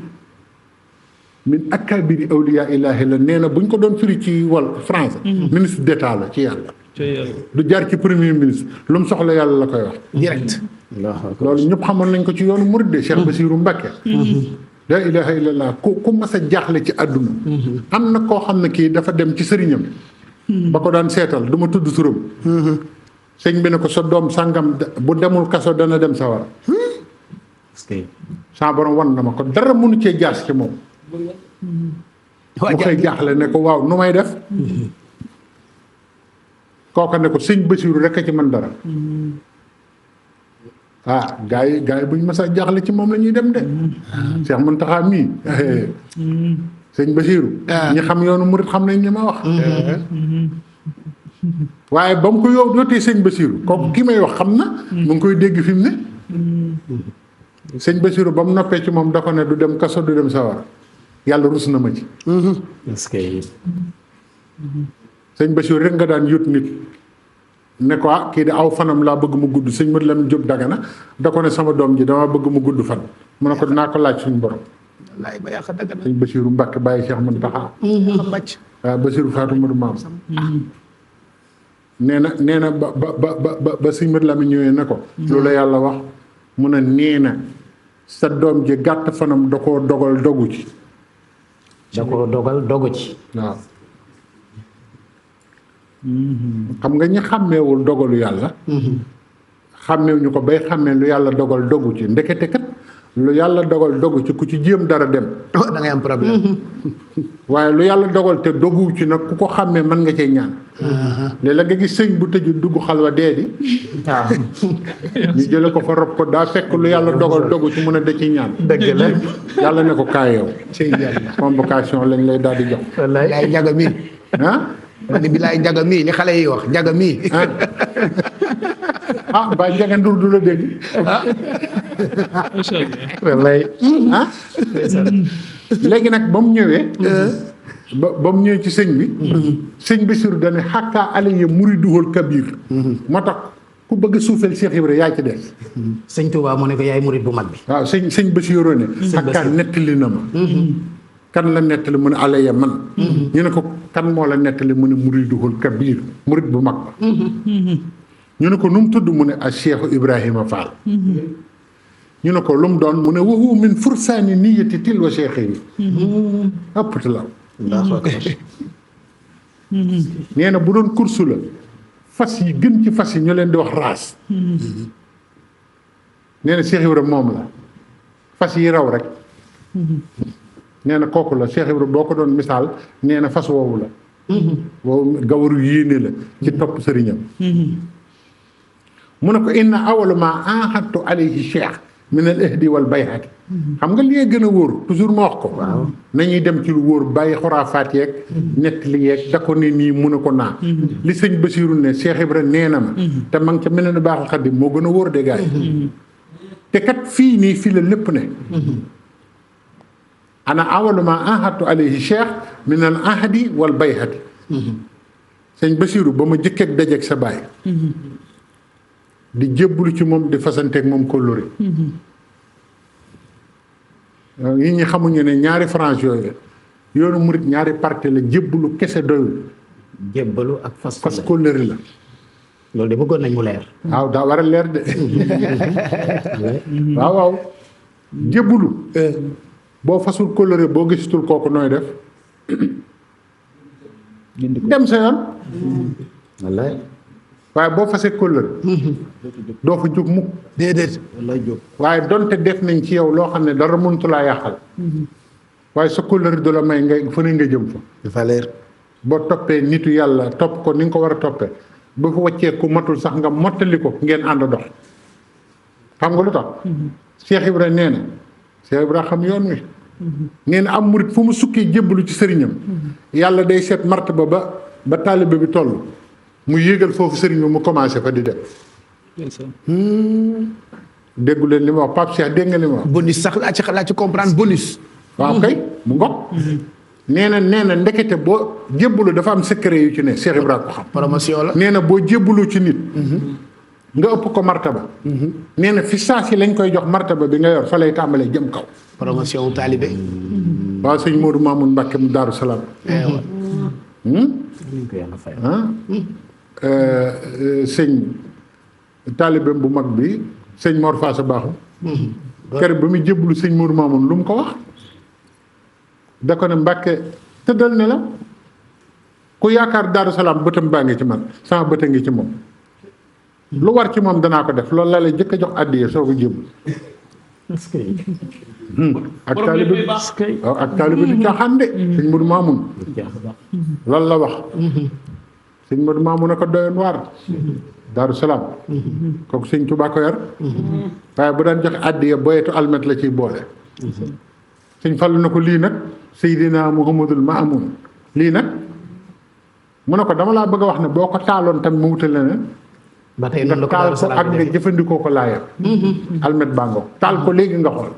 S2: min akabiri awliya ilahi la nee na bu ñu ko doon firi ci France ministre d'état la ci yàlla du jaar ci premier ministre lu mu soxla yàlla la koy wax
S4: direct
S2: loolu ñëpp xamoon nañ ko ci yoonu murid de Cheikh Basiru Mbacké la ilaha illallah ku mas a jaaxle ci àdduna am na koo xam ne kii dafa dem ci sëriñam ba ko daan seetal du ma tudd turam sëñ bi ne ko sa doom sàngam bu demul kaso dana dem sawara sa borom wan na ma ko dara mënu cee jaas ci moom mu koy jaaxle ne ko waaw nu may def kooka ne ko sëñ Basiru rek a ci mën dara gaa yi bu ñu mas a jaaxle ci moom la ñuy dem de Cheikh Mountakha mii sëñ Basiru ñi xam yoonu murit xam nañ li ma wax waaye ba mu ko yootee sëñ Basiru kooku ki may wax xam na mu ngi koy dégg fi mu ne sëñ Basiru ba mu noppee ci moom da ko ne du dem kaso du dem sawara yàlla rus na ma ci sëñ Basiru rek nga daan yót nit ne ko kii de aw fanam laa bëgg mu gudd sëñ Mat Lamin Jóob Dagana da ko ne sama doom ji dama bëgg mu gudd fan mu ne ko dinaa ko laaj suñu borom
S4: wallaay ba yàq dëgg
S2: sëñ Basiru Mbàkke bàyyi Cheikh Mountakha
S4: mbàcc
S2: waaw Basiru Faatu Madu Maam nee na ba sëñ Mat Lamin ñëwee ne ko loolu la yàlla wax mu ne nee na sa doom ji gàtt fanam da koo dogal dogu ci waaw xam nga ñi xàmmeewul dogalu yàlla xàmmeewuñu ko bay xàmmee lu yàlla dogal dogu ci ndekete kat lu yàlla dogal dogu ci ku ci jéem dara dem
S4: da ngay am problème
S2: waaye lu yàlla dogal te dogu ci nag ku ko xàmmee mën nga cee ñaan léeg-léeg nga gis sëñ bu tëju dugg xalwa dee di ñu jële ko fa rob ko daa fekk lu yàlla dogal dogu ci mun a da ci ñaan
S1: dëgg la
S2: yàlla ne ko kaay yow convocation lañ lay daal di jox
S4: laay njaga mii ma ni bi laay njaga mii li xale yi wax njaga mii
S2: ba njaga ndur du la dégg
S1: wallaay
S2: léegi nag ba mu ñëwee ba mu ñëwee ci sëñ bi sëñ Basiru dane xàkkaa alayya muriduhul kabir moo tax ku bëgg a suufeel Cheikh Ibra yaa ci des
S1: sëñ Touba mu ne ko yaay murid bu mag bi
S2: waaw sëñ Basiru ne xàkkaa nettali na ma kan la nettali mu ne alayya man ñu ne ko kan moo la nettali mu ne muriduhul kabir murid bu mag ba ñu ne ko nu mu tudd mu ne a Cheikh Ibrahima Fall ñu ne ko lu mu doon mu ne waxu min fursaani niyati til wa cheikh yi ëppati la nee na bu doon kursu la fas yi gën ci fas yi ñu leen di wax raas nee na Cheikh Ibrahima moom la fas yi raw rek nee na kooku la Cheikh Ibrahima boo ko doon misaal nee na fas woowu la woowu gawaru yéene la ci topp sëriñam mu ne ko inna awala ma ahadtu alayhi cheikh min al ihdi wal bayhati xam nga li gën a wóor toujours ma wax ko nañuy dem ci lu wóor bàyyi xuraafaat yeeg nett li yeeg da ko ne nii mun a ko naa li sëñ Basiru ne Cheikh Ibra nee na ma te ma ngi ca mel ne baaxal xadim moo gën a wóor de gaay te kat fii nii fii la lépp ne ana awala ma ahadtu alayhi cheikh min al ahdi wal bayhati sëñ Basiru ba ma jëkkeeg dajeeg sa baay di jébbalu ci moom di fasanteeg moom kóllëre yi ñi xamuñu ne ñaari France yooyu yoonu murit ñaari parti la jébbalu kese doyul
S1: jébbalu ak fas
S2: kóllëre la
S1: loolu de bëggoon nañ mu leer
S2: waaw daa war a leer de waaw jébbalu boo fasul kóllëre boo gisatul kooku nooy def dem sa yoon
S1: wallaay
S2: waaye boo fasee kóllëre doo fa jóg mukk
S4: déedéet
S2: waaye donte def nañ ci yow loo xam ne dara mëntu laa yàqal waaye sa kóllëre du la may ngay fa ne nga jëm fa
S4: dafa leer
S2: boo toppee nitu yàlla topp ko ni nga ko war a toppee ba fa wàccee ku matul sax nga mottali ko ngeen ànd dox xam nga lu tax Cheikh Ibra nee na Cheikh Ibra xam yoon wi nee na am murit fu mu sukkee jébbalu ci sëriñam yàlla day seet martaba ba taalibe bi toll mu yéegal foofu sëriñ bi mu commencé fa di dem déggu leen li ma wax Pape Cheikh dégg nga li ma wax
S4: bonus sax laa ci comprendre bonus
S2: waaw kay mu ngoog nee na ndekete boo jébbalu dafa am secret yu ci ne Cheikh Ibrahima ko xam.
S4: promotion la.
S2: nee na boo jébbalu ci nit. nga ëpp ko martaba. nee na fi saa si lañ koy jox martaba bi nga yor fa lay tàmbalee jëm kaw.
S4: promotion wu taalibe.
S2: waaw sëñ Modou Mamoun Mbacke mu Daaru Salaam. sëñ taalibeem bu mag bi sëñ Mor Faasa Baaxu. kër ba muy jébbalu sëñ Modou Mamoun lu mu ko wax. da ko ne Mbacke tëddal ne la ku yaakaar Daaru Salaam bëtam baa ngi ci man sama bëta ngi ci moom. lu war ci moom danaa ko def loolu la lay jëkk a jox àddiya soo ko jébbalu. ak taalibe bi waaw ak taalibe du caaxaan de. sëñ Modou Mamoun loolu la wax. sëñ Modou Mamoun a ko doyoon waar. Daaru Salaam kooku sëñ Tuubaa ko yar. waaye bu daan joxe àddiya boyetu almet la ciy boole. sëñ Fallu na ko lii nag Seydina Muhammadul Maamun lii nag mu ne ko dama laa bëgg a wax ne boo ko taaloon tam mu wutal leneen.
S1: ba tey noonu la ko
S2: taal
S1: Daaru
S2: ko
S1: Salaam
S2: ak nga jëfandikoo ko laayam. almet bàngo taal ko léegi nga xool.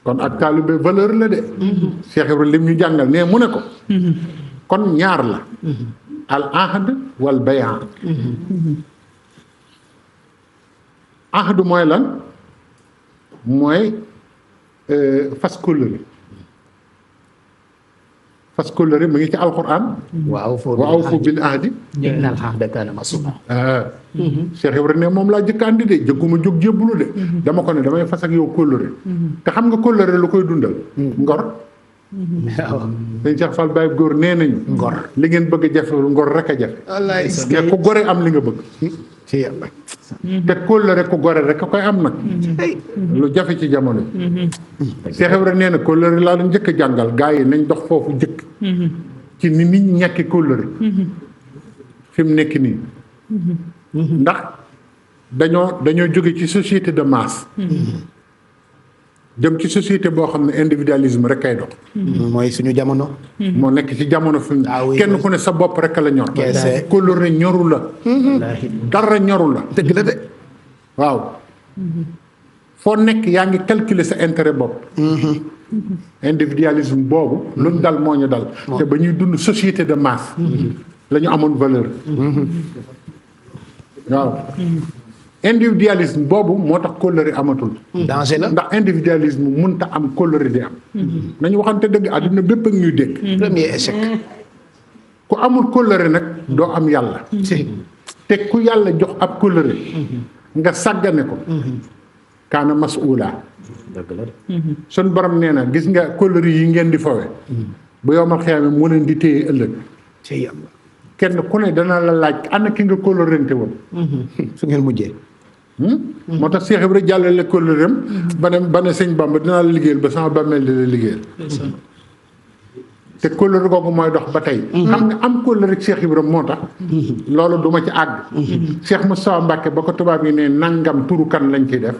S2: kon ak taalibe valeur la de. Cheikh Ibrahima lim ñu jàngal ne mu ne ko. kon ñaar la. al ahd wal bayaan. ahd mooy lan mooy fas kóllëre. fas kóllëre mu ngi ci alquran. wa awfu bil ahdi.
S1: innal ahda kaana mas'uula.
S2: Cheikh Ibrahima ne moom laa jëkk andi de jëgguma jóg jébbalu de. dama ko ne damay fas ak yow kóllëre. te xam nga kóllëre lu koy dundal. ngor.
S4: waaw.
S2: dañ Cheikh Fall Baye góor nee nañu.
S4: ngor
S2: li ngeen bëgg a jafewul ngor rek a jafe.
S4: wallaay
S2: mais ku gore am li nga bëgg.
S4: ci yàlla.
S2: te kóllëre ku gore rek a koy am nag. lu jafe ci jamono yi. Cheikh Ibrahima nee na kóllëre laa leen njëkk a jàngal gaa yi nañ dox foofu njëkk. ci ni nit ñi ñàkki kóllëre. fi mu nekk nii. ndax dañoo jóge ci société de masse. dem ci société boo xam ne individualisme rek kay dox.
S4: mooy suñu jamono.
S2: moo nekk ci jamono fi mu kenn ku ne sa bopp rek la ñor.
S4: Kese.
S2: kóllëre ñoru la. dara ñoru la.
S4: dëgg la de.
S2: waaw foo nekk yaa ngi calculer sa intérêt bopp. individualisme boobu. luñ dal moo ñu dal. te ba ñuy dund société de masse. la ñu amoon valeur. waaw individualisme boobu moo tax kóllëre amatul.
S4: danger la.
S2: ndax individualisme mënta am kóllëre di am. nañu waxante dëgg àdduna bépp ak ñuy dégg.
S4: premier échec.
S2: ku amul kóllëre nag doo am yàlla. te ku yàlla jox ab kóllëre. nga sàggane ko. kaana mas'uula. sun borom nee na gis nga kóllëre yi ngeen di fawe. bu yowmal xiyaama moo leen di téye ëllëg.
S4: ci yàlla.
S2: kenn ku ne dana la laaj ana ki nga kóllërente woon.
S4: fu ngeen mujjee.
S2: moo tax Cheikh Ibrahima jàllale kóllëreem. ba ne sëñ Bamba dinaa la liggéeyal ba sama bàmmeel di la liggéeyal. te kóllëre googu mooy dox ba tey. xam nga am kóllëre Cheikh Ibrahima moo tax. loolu duma ci àgg. Cheikh Moustapha Mbacke ba ko tubaab yi ne nangam turu kan lañ ciy def.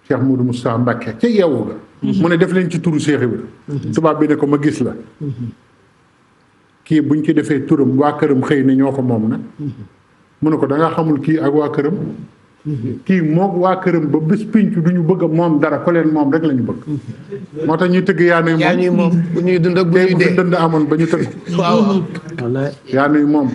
S2: Cheikh Moudou Moustapha Mbacke ca yeewu ga. mu ne def leen ci turu Cheikh Ibrahima. tubaab bi ne ko ma gis la. kii buñ ci defee turam waa këram xëy na ñoo ko moom nag. mu ne ko da nga xamul kii ak waa këram. kii moog waa këram ba bés pinc du ñu bëgg a moom dara ko leen moom rek la ñu bëgg. moo tax ñuy tëgg yaa nuy moom.
S4: yaa ñuy moom bu ñuy dund ak bu ñuy dee.
S2: dënd amoon ba ñu tëgg.
S4: waaw
S1: wallaay.
S2: yaa nuy moom.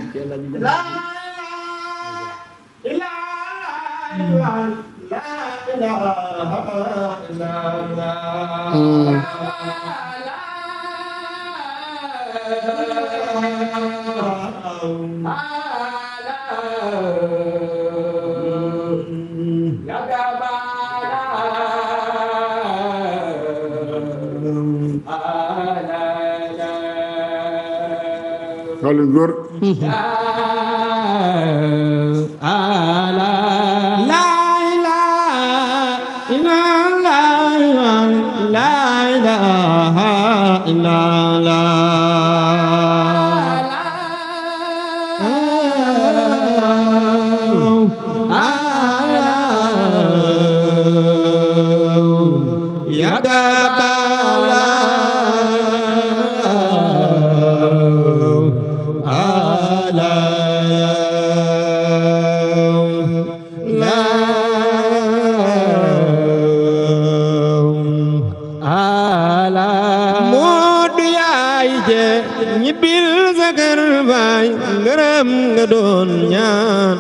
S2: loolu góor.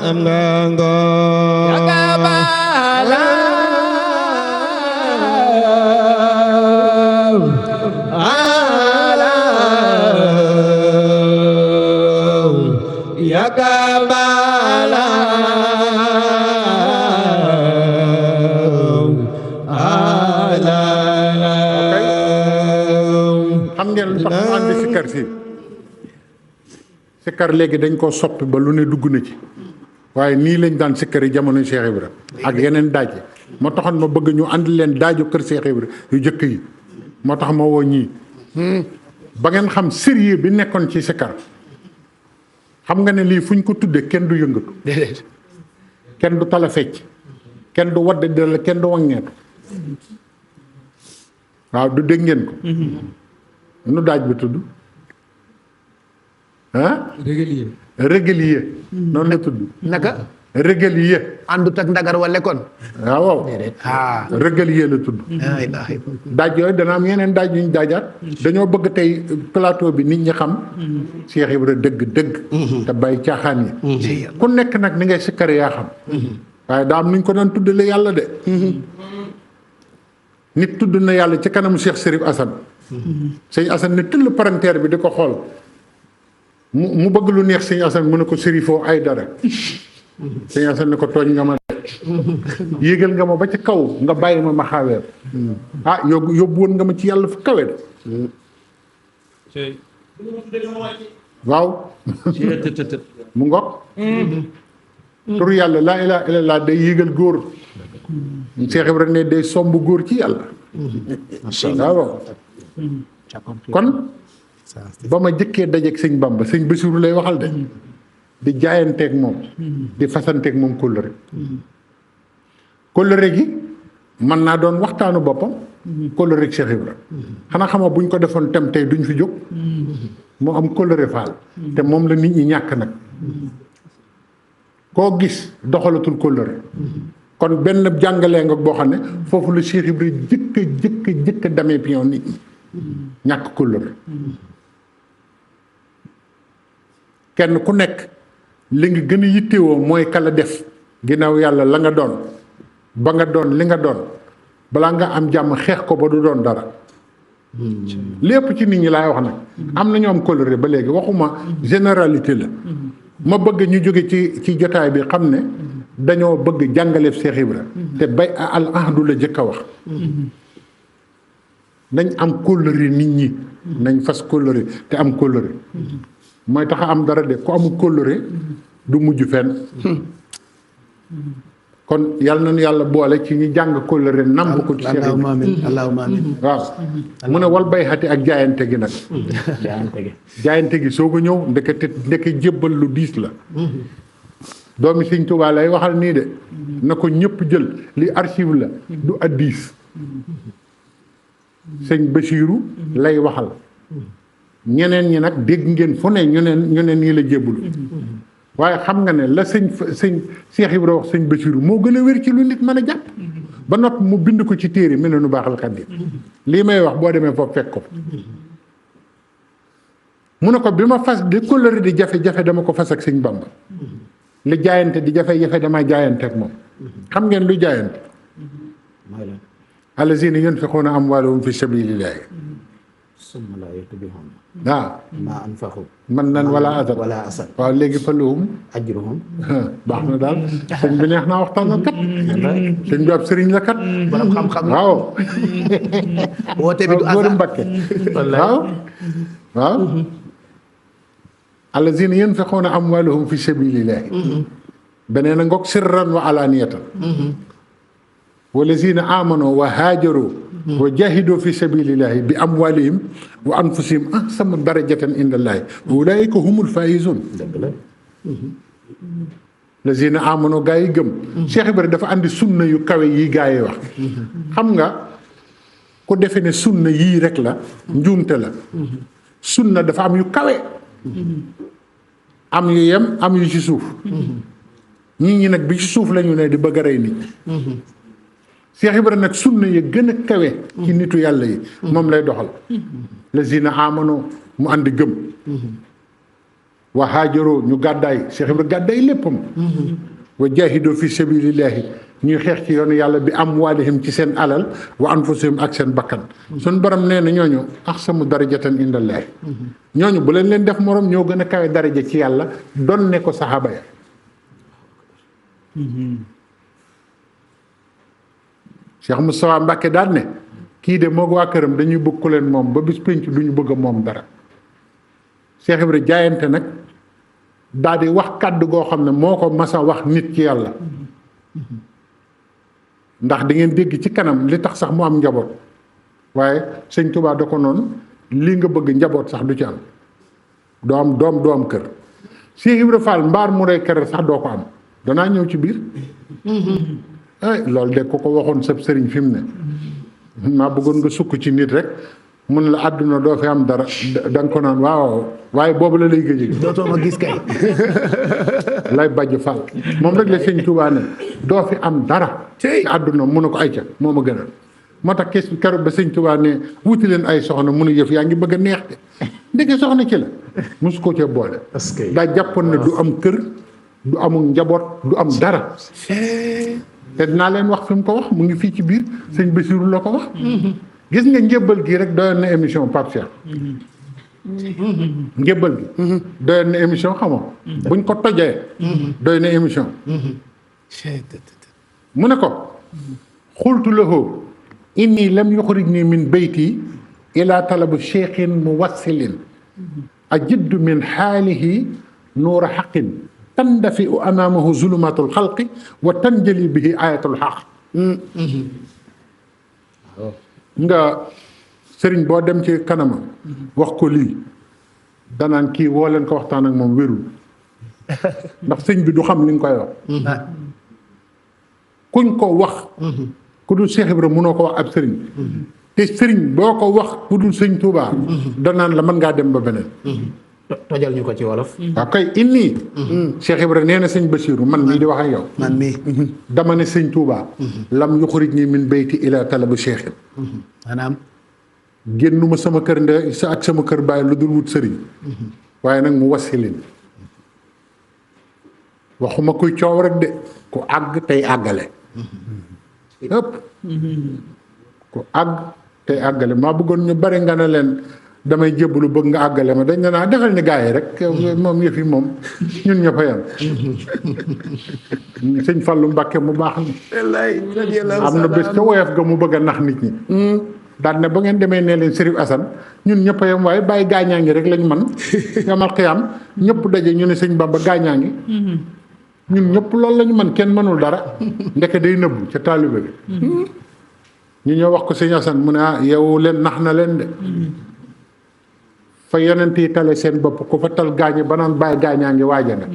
S5: am nga
S2: xam ngeen lu tax mu ànd sikkar si sikkar léegi dañ koo soppi ba lu ne dugg na ci waaye nii lañ daan sikkar yi jamono Cheikh Ibra ak yeneen daaj yi moo taxoon ma bëgg ñu ànd leen daaju kër Cheikh Ibra yu jëkk yi moo tax ma woo ñii ba ngeen xam sérieux bi nekkoon ci sikkar xam nga ne lii fu ñu ko tuddee kenn du yëngatu kenn du tala fecc kenn du wadd dala kenn du waŋñeetu waaw du dégg ngeen ko nu daaj bi tudd ah régalier noonu la tudd
S4: naka
S2: régalier
S4: àndut ak ndagar wala kon
S2: waaw régalier la tudd daaj yooyu dana am yeneen daaj yu ñu daajaat dañoo bëgg tey plateau bi nit ñi xam Cheikh Ibra dëgg te bàyyi caaxaan yi ku nekk nag ni ngay sikkare yaa xam waaye daa am nuñ ko doon tuddale yàlla de nit tudd na yàlla ci kanamu Cheikh Sérif Assane sëñ Assane ne tëll parenteer bi di ko xool mu bëgg lu neex sëñ Assane mu ne ko Sérifoo ay dara sëñ Assane ne ko tooñ nga ma de yéegal nga ma ba ci kaw nga bàyyi ma xaaweer ah yóbbu woon nga ma ci yàlla fu kawe de waaw mu ngoog tur yàlla laa ilaaha illallaah day yéegal góor Cheikh Ibrahima ne day somb góor ci yàlla waaw kon ba ma jëkkee dajeeg sëñ Bamba sëñ Bassirou lay waxal de di jaayanteeg moom di fasanteeg moom kóllëre kóllëre gi mën naa doon waxtaanu boppam kóllëre Cheikh Ibrahima xanaa xama buñ ko defoon tem tey duñ fi jóg moo am kóllëre faal te moom la nit ñi ñàkk nag koo gis doxalatul kóllëre kon benn jàngalee nga boo xam ne foofu la Cheikh Ibrahima jëkk damee pion nit ñi ñàkk kóllëre kenn ku nekk li nga gën a yittewoo mooy kala def ginnaaw yàlla la nga doon ba nga doon li nga doon balaa nga am jàmm xeex ko ba du doon dara lépp ci nit ñi laay wax nag am na ñoo am kóllëre ba léegi waxuma généralité la ma bëgg ñu jóge ci jotaay bi xam ne dañoo bëgg jàngaleef Cheikh Ibra te bay al ahdu la jëkk a wax nañ am kóllëre nit ñi nañ fas kóllëre te am kóllëre mooy tax a am dara de ku amul kóllëre du mujj fenn kon yàlla nañu yàlla boole ci ñi jàng kóllëre namb ko ci Cheikh Ibra
S4: allahumma amiin
S2: waaw mu ne wal bay xati ak jaayante gi nag jaayante gi soo ko ñëw ndeke jébbal lu diis la doomi Sëñ Tuubaa lay waxal nii de na ko ñëpp jël li archive la du addis sëñ Bassirou lay waxal ñeneen ñi nag dégg ngeen fu ne ñu ne nii la jébbalu waaye xam nga ne la sëñ Cheikh Ibra wax sëñ Bassirou moo gën a wér ci lu nit mën a jàpp ba noppi mu bind ko ci téere mel ne nu baaxal xaddim lii may wax boo demee foofu fekk ko mu ne ko bi ma fas di kóllëre di jafe-jafe dama ko fas ak sëñ Bamba li jaayante di jafe-jafe damay jaayante ak moom xam ngeen lu jaayante allazina yunfiquna amwaalahum fi sabilillahi
S1: summa laa yutbi'uuna
S2: waaw
S1: maa anfaqu
S2: man nan wala asad waaw léegi fa lahum
S1: ajruhum
S2: baax na daal sëñ bi neex naa waxtaanal kat sëñ bi ab sëriñ la kat
S4: borom xam-xam
S2: waaw
S4: woote bi du
S2: góor Mbakke waaw allazina yunfiquna amwaalahum fi sabilillahi beneen a ngoog sirran wa alaaniyatan wallazina amanu wa haajaru wa jahidoo fi sabilillahi bi amwalihim wa anfusihim ahsanu darajatan indallahi wa ulaika humul faizun lazina amanu gaa yi gëm Cheikh Ibrahima dafa andi sunna yu kawe yi gaa yi wax xam nga ku defe ne sunna yii rek la njuumte la sunna dafa am yu kawe am yu yem am yu ci suuf nit ñi nag bi ci suuf lañu ne di bëgg a rey nit Cheikh Ibrahima nag sunna ya gën a kawe ci nitu yàlla yi moom lay doxal lazina amano mu àndi gëm wa haajaroo ñu gàddaay Cheikh Ibra gàddaay léppam wa jaahidoo fi sabilillahi ñuy xeex ci yoonu yàlla bi amwaalihim ci seen alal wa anfusihim ak seen bakkan suñ borom nee na ñooñu ahsanu darajatan indallaahi ñooñu bu leen def morom ñoo gën a kawe daraja ci yàlla doon ne ko saxaaba ya Cheikh Moustapha Mbacke daan ne kii de moog waa këram dañuy bëgg ku leen moom ba bis pénc du ñu bëgg a moom dara Cheikh Ibra jaayante nag daal di wax kàddu goo xam ne moo ko mas a wax nit ci yàlla ndax da ngeen dégg ci kanam li tax sax mu am njaboot waaye sëñ Tuubaa da ko noonu lii nga bëgg njaboot sax du ci am doo am doom doo am kër Cheikh Ibra Fall mbaar mu rey kër sax doo ko am danaa ñëw ci biir loolu de ko waxoon sab sëriñ fi mu ne maa bëggoon nga sukk ci nit rek mun la àdduna doo fi am dara da nga ko naan waaw waaye boobu la lay gëj
S4: dootoo ma gis kay
S2: lay bàjj Fall moom rek la sëñ Tuubaa ne doo fi am dara ci àdduna mun na ko ayca moo ma gënal moo tax kees keroog ba sëñ Tuubaa ne wuti leen ay soxna mun a yëf yaa ngi bëgg a neex de ndeke soxna ci la mosu ko cee boole daa jàppoon ne du am kër du amul njaboot du am dara te dinaa leen wax fi mu ko wax mu ngi fii ci biir sëñ Bassirou la ko wax gis nga njëbbal gi rek doyoon na émission Pape Cheikh njëbbal gi doyoon na émission xamoo buñ ko tojee doy na émission mu ne ko xultu lahu inni lam yuxrijni min bayti ila talabu cheikhin muwassilin ajiddu min xaalihi nuura xaqin tandafi u amaamahu zulumatul xalqi wa tanjali bihi ayatul xaq nga sëriñ boo dem ci kanamam wax ko lii danaan kii woo leen ko waxtaan ak moom wérul ndax sëñ bi du xam li nga koy wax kuñ ko wax ku dul Cheikh Ibra mënoo ko wax ab sëriñ te sëriñ boo ko wax ku dul sëñ Touba danaan la mën ngaa dem ba beneen
S1: tojal ñu ko ci wolof
S2: waaw kay inni Cheikh Ibra nee na sëñ Bassirou man mii di wax ak yow
S4: man mii
S2: dama ne sëñ Touba lam yuxrijni min bayti ila talabu cheikhin
S4: maanaam
S2: génnuma sama kër ndey sa ak sama kër bàyyi lu dul wut sëriñ waaye nag mu wasilin waxuma kuy coow rek de ku àgg tey àggale ëpp ku àgg tey àggale maa bëggoon ñu bari nga ne leen damay jébbalu bëgg nga àggale ma dañ ne naa defal ni gaa yi rek moom yëf yi moom ñun ñëpp a yam sëñ Fallu Mbàkke mu baax na am na bés ca woyof ga mu bëgg a nax nit ñi daan ne ba ngeen demee nee leen Sërif Asan ñun ñëpp a yam waaye bàyyi gaañaa ngi rek lañ man yamal xiyaam ñëpp daje ñu ne sëñ Bamba gaañaa ngi ñun ñëpp loolu lañu man kenn mënul dara ndeke day nëbbu ca taalibe bi ñu ñëw wax ko sëñ Asan mu ne yow leen nax na leen de fa yonent yi tale seen bopp ku fa tal gaañe ba naan bàyyi gaañaa ngi waaja nga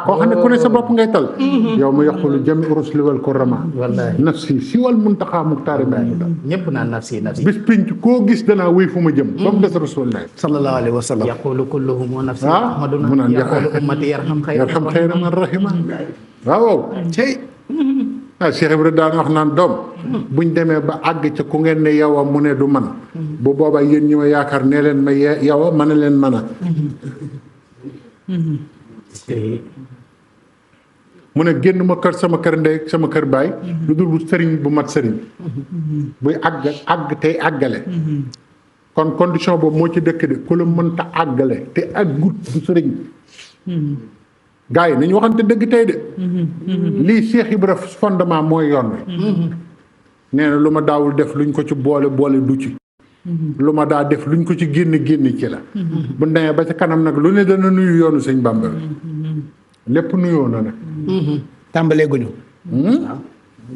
S2: koo xam ne ku ne sa bopp ngay tal yow ma yaqulu jami rusli wal kurama nafsi si wal muntaxa muxtaari bàyyi dal
S1: ñëpp naan nafsi nafsi
S2: bis pinc koo gis danaa wéy fu ma jëm ba mu des rasulullah
S4: sallallahu alayhi wa sallam
S1: yaqulu kulluhum nafsi
S2: mu naan
S1: yaqulu ummati yarham
S2: xayra man rahima waaw Cheikh Ibra daan wax naan doom buñ demee ba àgg ca ku ngeen ne yow a mu ne du man bu boobaa yéen ñi ma yaakaar nee leen ma yow a mën a leen mën a mu ne génn ma kër sama kër ndey sama kër baay lu dul wut sëriñ bu mat sëriñ buy àgg tey àggale kon condition boobu moo ci dëkk de ku la mënta àggale te àggut du sëriñ gaa yi nañu waxante dëgg tey de lii Cheikh Ibra fondement mooy yoon wi nee na lu ma daawul def luñ ko ci boole du ci lu ma daa def luñ ko ci génn ci la bu demee ba ca kanam nag lu ne dana nuyu yoonu sëñ Bamba bi lépp nuyoo na nag
S4: tàmbalee guñu
S3: waaw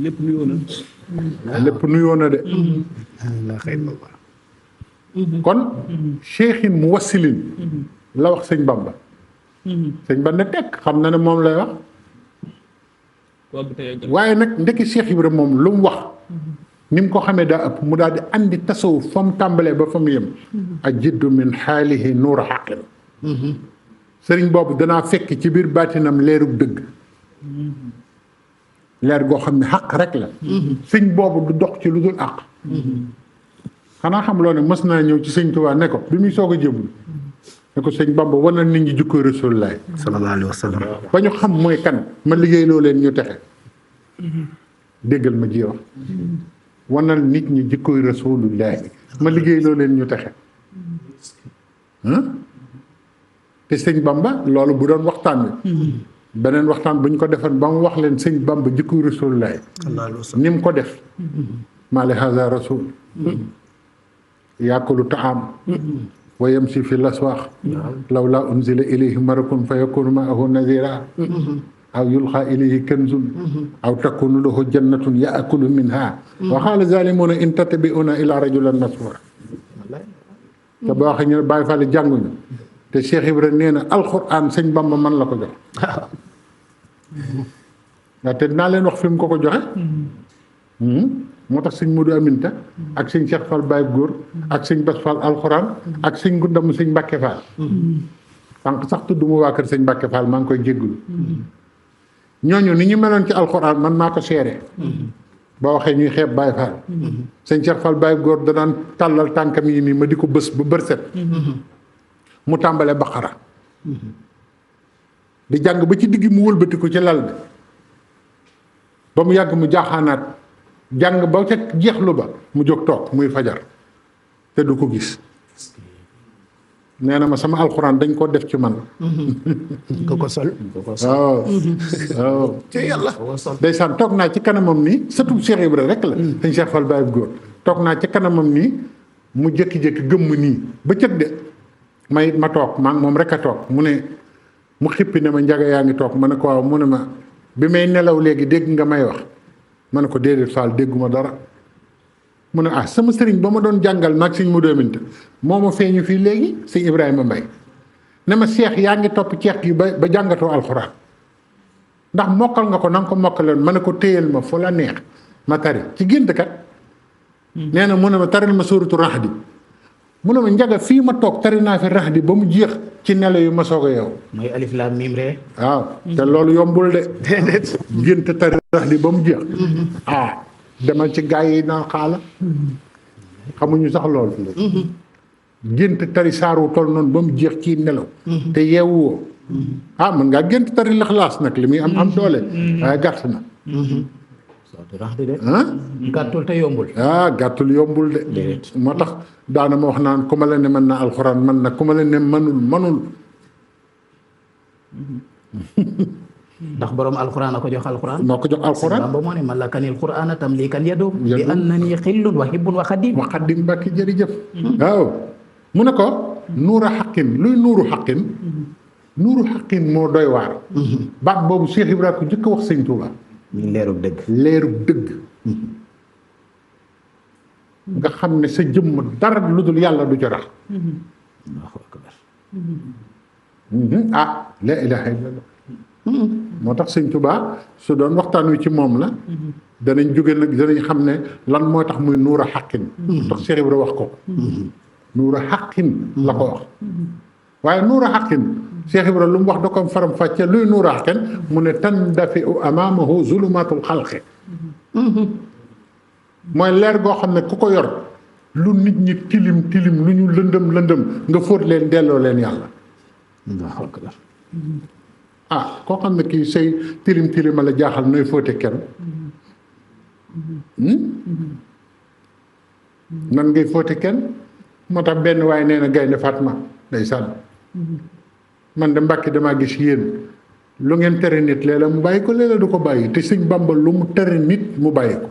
S3: lépp nuyoo na
S2: lépp nuyoo na de kon cheikhin mu wasilin la wax sëñ Bamba sëñ Bamba tekk xam na ne moom lay wax waaye nag ndekki Cheikh Ibra moom lu mu wax ni mu ko xamee daa ëpp mu daal di andi tasawuf fa mu tàmbalee ba fa mu yem a jiddu min xaalihi nuura xaqin sëriñ boobu danaa fekk ci biir baatinam leerug dëgg leer goo xam ne xaq rek la sëñ boobu du dox ci lu dul àq xanaa xam loo ne mës naa ñëw ci sëñ Tuubaa ne ko bi muy soog a jébul ne ko sëñ Bamba wan na nit ñi jikkoy Rasulullah
S4: sallallahu alayhi wa sallam.
S2: ba ñu xam mooy kan ma liggéey loo leen ñu texe déggal ma ji wax wanal nit ñi jikkoy Rasulullah ma liggéey loo leen ñu texe te sëñ Bamba loolu bu doon waxtaan wi beneen waxtaan bu ñu ko defoon ba mu wax leen sëñ Bamba jikkoy Rasulullah ni mu ko def maa li haza rasul yaakulu taam wa yamsi fi laswaax lawlaa unzila ilayhi malakun fa yakunu maahu nazira aw yulqa ilayhi kanzun aw takunu lahu jannatun yaakulu minha wa qaala zalimuna in tattabi'una ila rajulan masura te boo waxee ñu ne Baay Faal jànguñu te Cheikh Ibra nee na alxuraan sëñ Bamba man la ko jox waaw te dinaa leen wax fi mu ko joxe moo tax sëñ Modou Aminta ak sëñ Cheikh Fall Baye Góor ak sëñ Bas Fall alxuraan ak sëñ Gundam sëñ Mbàkke Fall sànq sax tudd mu waa kër sëñ Mbàkke Fall maa ngi koy jéggulu ñooñu ni ñu meloon ci alxuraan man maa ko seere ba waxee ñuy xeeb Baye Fall sëñ Cheikh Fall Baye Góor danaan tàllal tànkam yi nii ma di ko bës ba bërset mu tàmbale baqara di jàng ba ci digg mu wëlbati ko ci lal bi ba mu yàgg mu jaaxaanaat jàng ba ca jeexlu ba mu jóg toog muy fajar te du ko gis nee na ma sama alxuraan dañ koo def ci man
S4: ko sol
S2: waaw waaw
S4: ci yàlla
S2: ndeysaan toog naa ci kanamam nii surtout Cheikh Ibra rek la sëñ Cheikh Fall Baye Góor toog naa ci kanamam nii mu jékki-jékki gëmm nii ba cëg de ma toog maa ngi moom rek a toog mu ne mu xippi ne ma njaga yaa ngi toog ma ne ko waaw mu ne ma bi may nelaw léegi dégg nga may wax ma ne ko déedéet Fall dégguma dara mu ne sama sëriñ ba ma doon jàngal maag sëñ Modou Aminta moo ma feeñu fii léegi sëñ Ibrahima Mbaye ne ma Cheikh yaa ngi topp ceex gi ba jàngatoo alxuraan ndax mokkal nga ko na nga ko mokkaloon ma ne ko téyel ma fu la neex ma tari ci gént kat nee na mu ne ma taril ma suuratu Rahdi mu ne ma njaga fii ma toog tari naa fi Rahdi ba mu jeex ci nelaw yu ma soog a yow
S1: mooy alif laam miim ree
S2: waaw te loolu yombul de déedéet gént tari Rahdi ba mu jeex demal ci gaa yi naan xaala xamuñu sax loolu gént tari saaru toll noonu ba mu jeex ci nelaw te yeewuwoo mën ngaa gént tari Lixlaas nag li muy am doole waaye gàtt na
S1: gàttul te yombul
S2: gàttul yombul de moo tax daana ma wax naan ku ma la ne mën na alxuraan mën na ku ma la ne mënul
S1: ndax borom alxuraan a ko jox alxuraan
S2: moo ko jox alxuraan
S1: ba moo ne malakanil qur'aana tamlikan yadu bi annani xillun wa hibbun wa xadim
S2: Mbàkke jërëjëf waaw mu ne ko nuura xaqin luy nuuru xaqin nuuru xaqin moo doy waar baat boobu Cheikh Ibrahima ko jëkk a wax sëñ Touba
S1: leerub
S2: dëgg nga xam ne sa jëmm dara lu dul yàlla du ci rax la ilaha illallah moo tax sëñ Touba su doon waxtaan wi ci moom la danañ jóge nag danañ xam ne lan moo tax muy nuura xaqin tax Cheikh Ibrahima wax ko nuura xaqin la ko wax waaye nuura xaqin Cheikh Ibrahima lu mu wax da ko faram fàcce luy nuura xaqin mu ne tandafi u amaamahu zulumatul xalqi mooy leer goo xam ne ku ko yor lu nit ñi tilim lu ñu lëndëm nga fóot leen delloo leen yàlla koo xam ne kii say tilim la jaaxal nooy fóote kenn nan ngay fóote kenn moo tax benn waaye nee na Gaynde Fatma day sànn man de Mbàkke damaa gis yéen lu ngeen tere nit léeg-léeg mu bàyyi ko léeg-léeg du ko bàyyi te sëñ Bamba lu mu tere nit mu bàyyi ko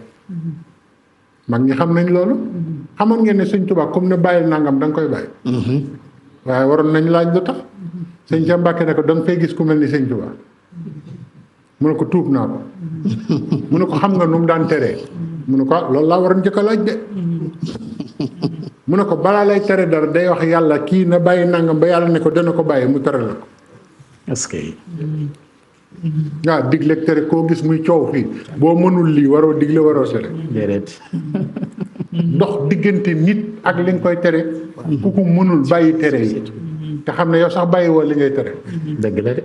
S2: mag ñi xam nañ loolu xamoon ngeen ne sëñ Tuubaa comme ne bàyyil nangam da nga koy bàyyi waaye waroon nañ laaj lu tax sëñ Cheikh Mbàkke ne ko da nga fay gis ku mel ni sëñ Tuubaa mu ne ko tuub naa ko mu ne ko xam nga nu mu daan teree mu ne ko loolu laa waroon njëkk a laaj de mu ne ko balaa lay tere dara day wax yàlla kii na bàyyi nangam ba yàlla ne ko dana ko bàyyi mu tere la ko
S1: est-ce que
S2: waaw digle tere koo gis muy coow fii boo mënul lii waroo digle waroo tere
S1: déedéet
S2: dox diggante nit ak li nga koy tere ku ko mënul bàyyi tere yi te xam ne yow sax bàyyi woo li ngay tere
S1: dëgg la de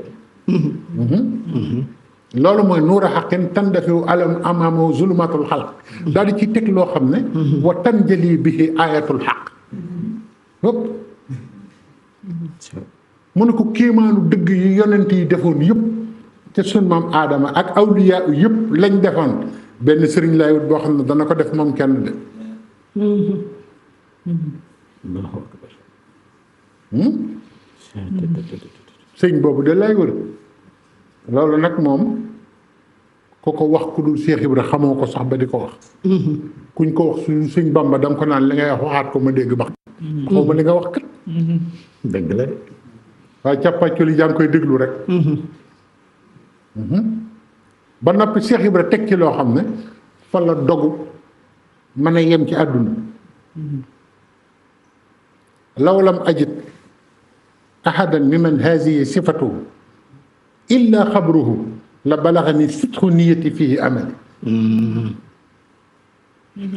S2: loolu mooy nuura xaqin tan dafiwu alam amaamo zulumatul xalq daal di ci teg loo xam ne wa tan jëli bihi ayatul xaq hëpp mu ne ko kéemaanu dëgg yi yonent yi defoon yëpp te sun maam aadama ak awliya yëpp lañ defoon benn sëriñ lay wut boo xam ne dana ko def moom kenn de sëñ boobu de lay wër loolu nag moom ku ko wax ku dul Cheikh Ibra xamoo ko sax ba di ko wax kuñ ko wax suñu sëñ Bamba danga ko naan li ngay wax waxaat ko ma dégg ba xaw ma li nga wax kat
S1: dëgg la
S2: waaye càppaccoli yaa ngi koy déglu rek ba noppi Cheikh Ibra teg ci loo xam ne fa la dogu mën a yem ci àdduna lawlam ajid ahadan miman hazihi sifatuhu illa xabruhu la balaxani sitxu niyati fihi amali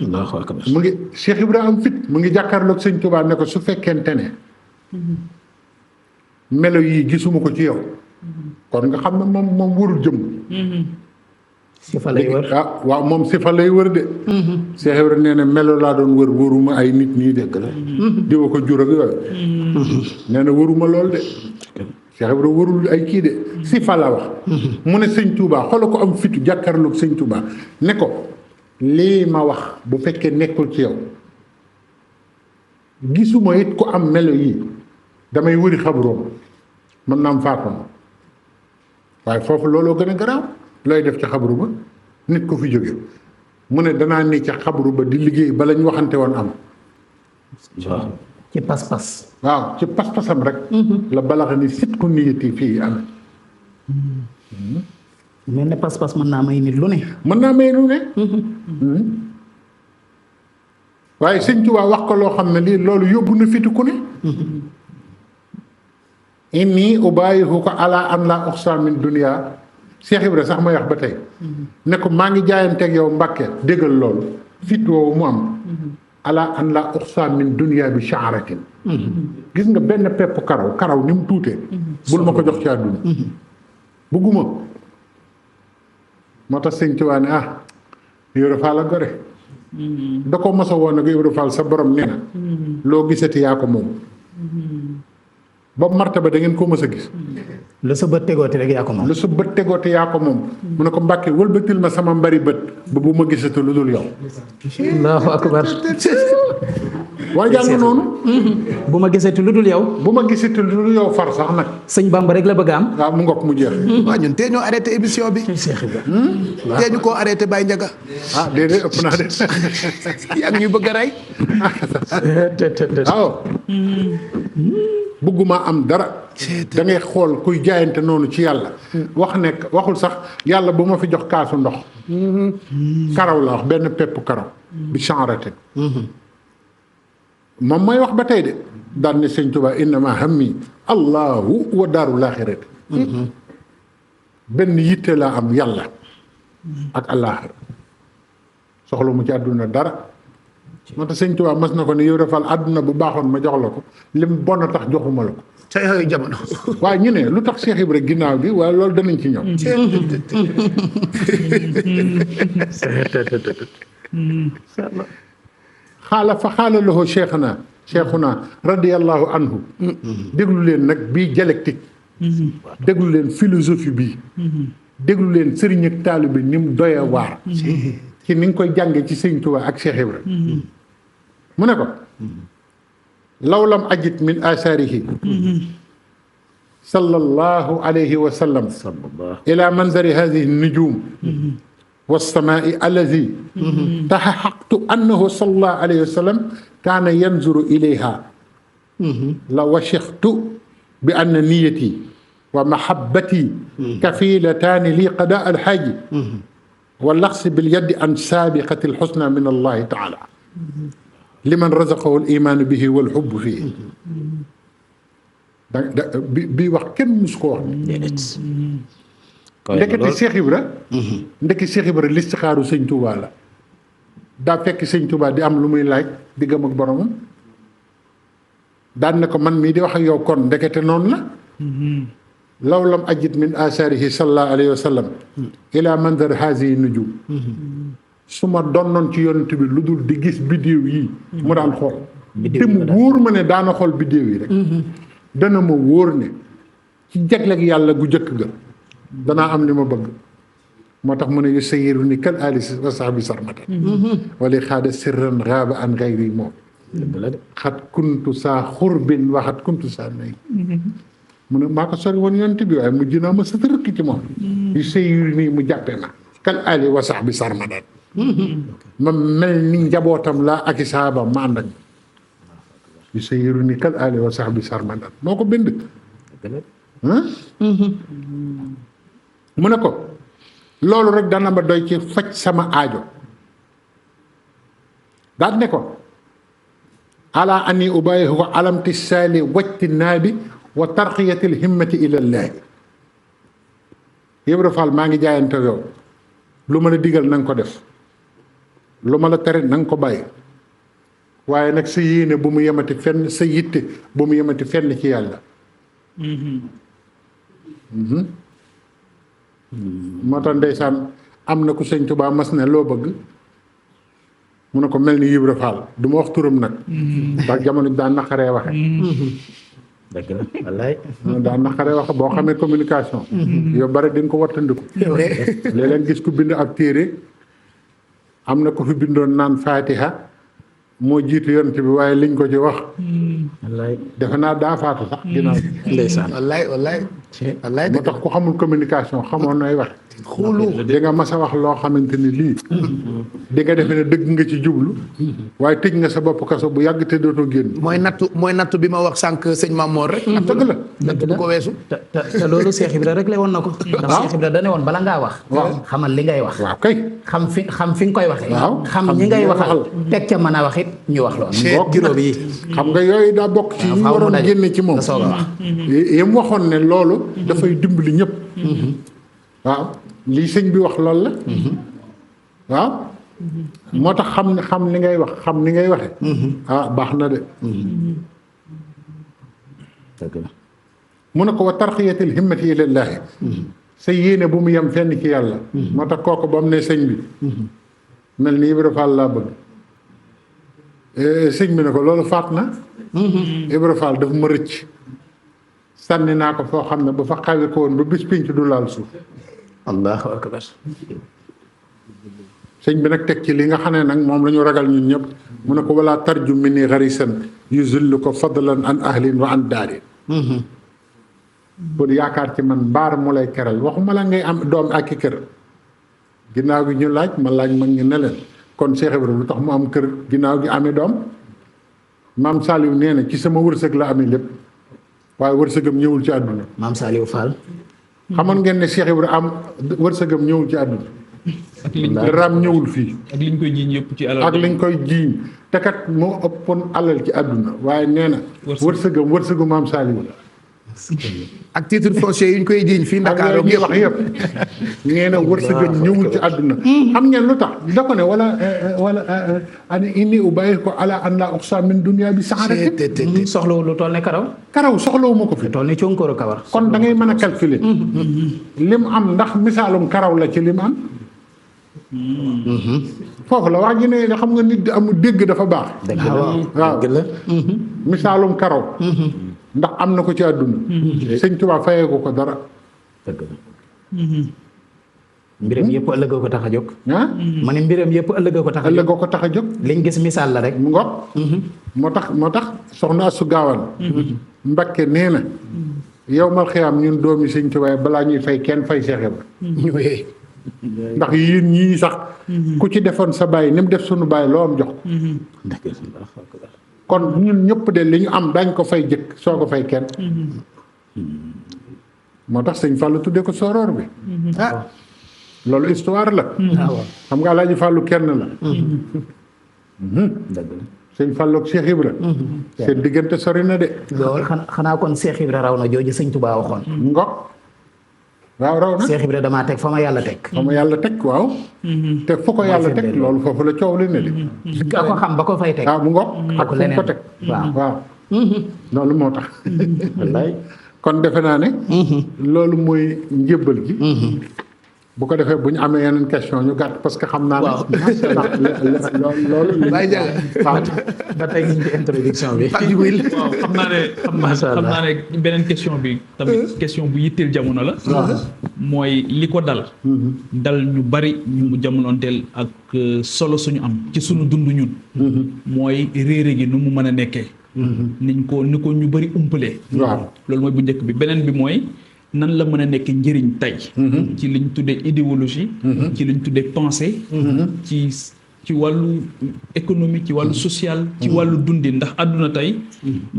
S1: allahu akbar
S2: mu ngi Cheikh Ibra am fit mu ngi jàkkaarloog sëñ Tuubaa ne ko su fekkente ne melo yii gisuma ko ci yow kon nga xam ne moom warul jëm
S1: si fa lay wër
S2: ah waaw moom si fa lay wër de Cheikh Ibra nee na melo laa doon wër wëruma ay nit ñii dégg la diwa ko jur ak yooyu nee na wëruma lool de Cheikh Ibra wërul ay kii de si fa la wax mu ne sëñ Touba xoola ko am fitu jàkkaarloog sëñ Touba ne ko lii ma wax bu fekkee nekkul ci yow gisuma it ku am melo yii damay wëri xabroom mën naa am faatoon waaye foofu looloo gën a garaaw looy def ci xabru ba nit ko fi jóge mu ne danaa ne ca xabru ba di liggéey ba lañ waxante woon am
S1: waaw ci pas-pas
S2: waaw ci pas-pasam rek la balaxa ni sit ku niyati fii am
S1: mel ne pas-pas mën naa may nit lu ne
S2: mën naa may lu ne waaye sëñ Tuubaa wax ko loo xam ne lii loolu yóbbu na fitu ku ne inni ubaayihu ko ala an la uxsa min dunia Cheikh Ibra sax may wax ba tey ne ko maa ngi jaayanteeg yow Mbàkke déggal loolu fit woowu mu am ala an la uxsa min dunia bi shaaratin gis nga benn pepp karaw ni mu tuutee bul ma ko jox ci àdduna bugguma moo tax sëñ Tuubaa ne Ibra Faal a gore da ko mosa woon nag Ibra Faal sa borom nee na loo gisati yaa ko moom ba martaba da ngeen ko mës a gis
S1: lu sa bët tegooti rek yaa ko moom
S2: lu sa bët tegooti yaa ko moom mu ne ko Mbàkke wëlbatil ma sama mbari bët ba bu ma gisati lu dul yow
S1: allahu akbar
S2: waaye jàng noonu
S1: bu ma gisati lu dul yow
S2: bu ma gisati lu dul yow far sax nag
S1: sëñ Bamba rek la bëgg a am
S2: waaw mu ngoog mu jeex
S4: waaw ñun tee ñoo arrêté émission bi
S1: Cheikh Ibra
S4: tee ñu koo arrêté Baye Ndiaga
S2: déedéet ëpp naa de
S4: yaa ngi ñu bëgg a rey
S2: waaw bëgguma am dara da ngay xool kuy jaayante noonu ci yàlla waxul sax yàlla bu ma fi jox kaasu ndox karaw la wax benn pepp karaw bi chanrate moom mooy wax ba tey de daan ne sëñ Tuubaa innama hammi allahu wa daaru laaxirati benn yitte laa am yàlla ak àllaaxira soxla mu ci àdduna dara moo tax sëñ Tuubaa mas na ko ne yow defal àdduna bu baaxoon ma jox la ko lim bon a tax joxuma la ko
S4: ca yooyu jamono
S2: waaye ñu ne lu tax Cheikh Ibra ginnaaw bi waaye loolu danañ ci ñëw xaala lahu cheikhuna radiyallahu anhu déglu leen nag bii dialectique déglu leen philosophie bii déglu leen sëriñ ak taalibe ni mu doye waar ci ni nga koy jànge ci sëñ Tuubaa ak Cheikh Ibra mu ne ko law lam ajit min asaarihi sallallahu alayhi wa sallam ila manzari hadihi nujum والسماء الذي تحققت أنه صلى الله عليه وسلم كان ينظر إليها لوشخت بأن نيتي ومحبتي كفيلتان لي قضاء الحاج واللخص باليد عن سابقة الحسنى من الله تعالى لمن رزقه الإيمان به والحب فيه bi wax kenn mus ko wax ndekete Cheikh Ibra ndekki Cheikh Ibra listixaaru sëñ Touba la daa fekk sëñ Touba di am lu muy laaj diggam ak boromam daan ne ko man mii di wax ak yow kon ndekete noonu la law lam ajit min asaarihi sallallahu alayhi wa sallam ila manzar hazihi nujum su ma donnoon ci yonent bi lu dul di gis biddéew yi mu daan xool te mu wóor ma ne daana xool biddéew yi rek dana ma wóor ne ci jagleeg yàlla gu jëkk ga danaa am li ma bëgg moo tax mu ne yu sayiru ni kal ali wa sahbi sarmatan wala xaada sirran raaba an gayri moom xat kuntu saa xurbin waxat kuntu saa nay mu ne maa ko sori woon yonent bi waaye mujj naa ma sët rëkk ci moom yu sayiru nii mu jàppee ma kal ali wa sahbi sarmatan ma mel ni njabootam laa ak i saabam ma ànd ak yu sayiru ni kal ali wa sahbi sarmatan moo ko bind mu ne ko loolu rek dana ma doy ci faj sama aajo daal ne ko ala ani ubayihu ko alamti saali wajti naabi wa tarqiyati lhimmati ila llahi Ibra Fall maa ngi jaayante yow lu ma la digal na nga ko def lu ma la tere na nga ko bàyyi waaye nag sa yéene bu mu yemati fenn sa yitte bu mu yemati fenn ci yàlla moo tax ndeysaan am na ku sëñ Tuubaa mas ne loo bëgg mu ne ko mel ni Ibra Fall du ma wax turam nag ndax jamono daan naqaree waxe
S1: dëgg la wallaay
S2: daan naqaree waxe boo xamee communication yow bari di nga ko wattandiku léeg-léeg gis ku bind ab téere am na ko fi bindoon naan Fatiha moo jiitu yonent bi waaye liñ ko ci wax
S1: wallaay
S2: defe naa daa faatu sax ginnaaw
S1: ndeysaan
S4: wallaay
S2: moo tax ku xamul communication xamoon nooy wax xuulu di nga mas a wax loo xamante ni lii di nga defe ne dëgg nga ci jublu waaye tëj nga sa bopp kaso bu yàgg te dootoo génn
S4: mooy nattu bi ma wax sànq sëñ Mamoor rek
S2: dëgg la
S4: nattu bu ko weesu
S1: te loolu Cheikh Ibra rek la woon na ko ndax Cheikh Ibra dane woon bala ngaa wax xamal li ngay wax
S2: waaw kay
S1: xam fi nga koy waxee
S2: waaw
S1: xam ñi ngay waxal teg ca mën a wax it ñu wax loolu juróom yi
S2: xam nga yooyu daa bokk ci ñu waroon génne ci moom yam waxoon ne loolu dafay dimbali ñëpp waaw lii sëñ bi wax loolu la waaw moo tax xam li ngay wax xam ni ngay waxe baax na de mu ne ko wa tarxiyatil himmati ilallaahi sa yéene bu mu yem fenn ci yàlla moo tax kooku ba mu ne sëñ bi mel ni Ibra Fall laa bëgg sëñ bi ne ko loolu faat na Ibra Fall dafa ma rëcc sànni naa ko foo xam ne ba fa xawi ko woon ba bis pinc du laal suuf
S1: allahu akbar
S2: sëñ bi nag teg ci li nga xam ne nag moom la ñu ragal ñun ñëpp mu ne ko wala tarju min ni xarisan yuzillu ko fadlan an ahlin wa an daarin pour yaakaar ci man mbaar mu lay keral waxuma la ngay am doom ak i kër ginnaaw gi ñu laaj ma laaj mag ñu ne leen kon Cheikh Ibrahima lu tax mu am kër ginnaaw gi amee doom maam Saliou nee na ci sama wërsëg la amee lépp waaye wërsëgam ñëwul ci àdduna
S1: maam Saliou Fall
S2: xamoon ngeen ne Cheikh Ibrahima am wërsëgam ñëwul ci àdduna ram ñëwul fii
S3: ak liñ koy jiiñ yëpp ci alal
S2: ak liñ koy jiiñ te kat moo ëppoon alal ci àdduna waaye nee na wërsëgu maam Saliou la
S4: ak titre foncier yi ñu koy jiiñ fii Ndakaaru
S2: ñuy wax yëpp nee na wërsëgam ñëwul ci àdduna xam ngeen lu tax da ko ne wala ani inni ubayyi ko ala an la uxsa min dunya bi saxarati
S1: soxlawu lu toll ne karaw
S2: soxlawu ma ko fi
S1: toll ne conkóoru kawar
S2: kon da ngay mën a calculer li mu am ndax misaalum karaw la ci li mu am foofu la wax ji ne xam nga nit di amul dégg dafa baax waaw
S1: dëgg la
S2: misaalum karaw ndax am na ko ci àdduna sëñ Tuubaa fayee ko dara
S1: dëgg la mbiram yëpp ëllëg ko tax a jóg ma ne mbiram yëpp ëllëg ko tax a jóg liñ gis misaal la rek
S2: mu ngoog moo tax soxna Astu Gaawaan Mbakke nee na yow mal xiyaam ñun doomi sëñ Tuubaa balaa ñuy fay kenn fay Cheikh Ibra ndax yéen ñii sax ku ci defoon sa bàyyi ni mu def sunu bàyyi loo am jox ko kon ñun ñëpp de li ñu am dañ ko fay jëkk soo ko fay kenn moo tax sëñ Fallou tuddee ko soroor bi loolu histoire la xam nga Alaaji Fallou kenn la sëñ Fallou ak Cheikh Ibra seen diggante sori na de
S1: loolu xanaa kon Cheikh Ibra raw na jooju sëñ Touba waxoon
S2: ngok waaw raw na
S1: Cheikh Ibra damaa teg fa ma yàlla teg
S2: waaw te fu ko yàlla teg loolu foofu la coow li ne de
S1: ka ko xam ba ko fay teg
S2: waaw mu ngok ak fu ko teg waaw loolu moo tax
S1: wallaay
S2: kon defe naa ne loolu mooy njébbal gi bu ko defee bu ñu amee yeneen question ñu gàtt parce que xam naa ne.
S1: waaw
S2: loolu.
S4: Baye Ndiaga.
S2: waaw
S1: ba tey ñu ngi ci introduction bi.
S4: Pape Djibril.
S3: waaw xam naa ne beneen question bi tamit question bu yitteel jamono la. mooy li ko dal. dal ñu bari ñu mu jamonoonteel ak solo suñu am ci suñu dund ñun. mooy réere gi nu mu mën a nekkee. ni ko ñu bari umpalee.
S2: waaw
S3: loolu mooy bu njëkk bi beneen bi mooy nan la mën a nekk njëriñ tey. ci liñ tuddee idéologie. ci liñ tuddee pensée. ci wàllu économie ci wàllu social. ci wàllu dundin ndax àdduna tey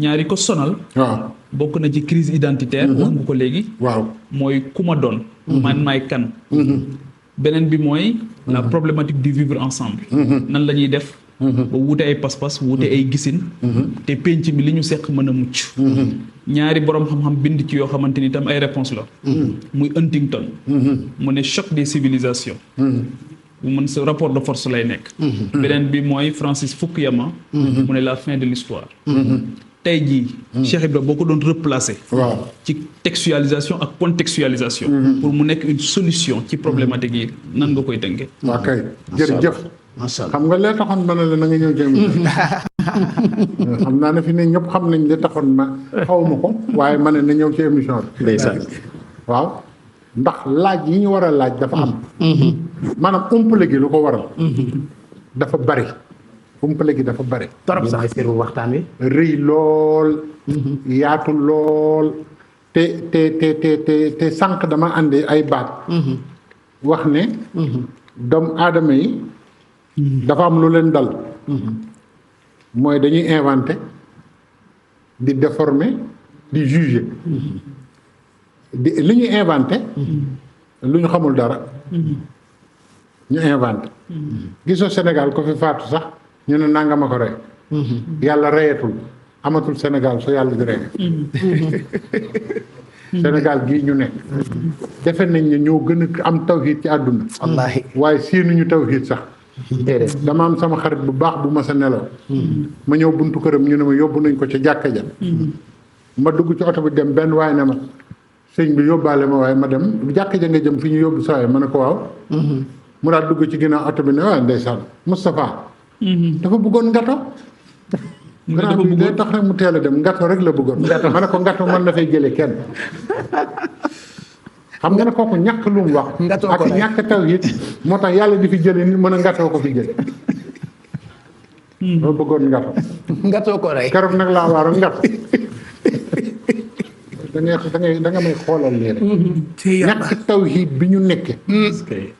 S3: ñaari ko sonal.
S2: waaw
S3: bokk na ci crise identitaire. wax nga ko léegi.
S2: waaw
S3: mooy ku ma doon. man maay kan. beneen bi mooy. la problématique du vivre ensemble. nan la ñuy def. ba wuute ay pas-pas wuute ay gisin. te penc mi li ñu seq mën a mucc. ñaari borom xam-xam bind ci yoo xamante ni tam ay réponse la. muy Huntington. mu ne choc des civilisations. bu mën sa rapport de force lay nekk. beneen bi mooy Francis Fukuyama. mu ne la fin de l'histoire. tey jii. Cheikh Ibra boo ko doon replacer.
S2: waaw
S3: ci textualisation ak contextualisation. pour mu nekk une solution ci problématique yi nan nga koy tënkee.
S2: waa kay jërëjëf.
S1: macha allah
S2: xam nga lee taxoon ma ne la na nga ñëw jëm. xam naa ne fi ne ñëpp xam nañ li taxoon ma xaw ma ko waaye ma ne na ñëw ci émission bi.
S1: ndeysaan.
S2: waaw ndax laaj yi ñu war a laaj dafa am. maanaam umpale gi lu ko waral. dafa bari. umpale gi dafa bari.
S1: torop sax firu waxtaan wi.
S2: rëy lool. yaatu lool. te sànq dama andi ay baat. wax ne. doomu aadama yi. dafa am lu leen dal. mooy dañuy inventer di déformer di juger. li ñu inventé. lu ñu xamul dara. ñu inventé. gisoo Sénégal ko fi faatu sax ñu ne nanga ma ko rey. yàlla reyatul amatul Sénégal su yàlla di rey. Sénégal gii ñu nekk. defe nañ ne ñoo gën a am tawhiid ci àdduna.
S4: wallaahi.
S2: waaye séenuñu tawhiid sax.
S1: déedéet.
S2: dama am sama xarit bu baax bu ma sa nelaw. ma ñëw buntu këram ñu ne ma yóbbu nañ ko ca jàkka ja. ma dugg ci oto bi dem benn waaye ne ma sëñ bi yóbbaale ma waaye ma dem jàkka ja nga jëm fi ñu yóbbu saa yi ma ne ko waaw. mu daal dugg ci ginnaaw oto bi ne waaye ndeysaan Moustapha. dafa bëggoon ngato. dafa bëggoon tax rek mu teel a dem ngato rek la bëggoon. ma ne ko ngato mën na fay jëlee kenn. xam nga ne kooku ñàkk lu mu wax.
S4: Ngatoo
S2: ak
S4: ko rey.
S2: ñàkk tawhiid moo tax yàlla di fi jëlee nit mën a ngatoo ko fi jëlee. dafa bëggoon ngato.
S4: nga too ko rey.
S2: keroog nag laa waaroon ngato. da nga may xoolal lii rek.
S4: te yàlla
S2: ñàkk tawhiid bi ñu nekkee.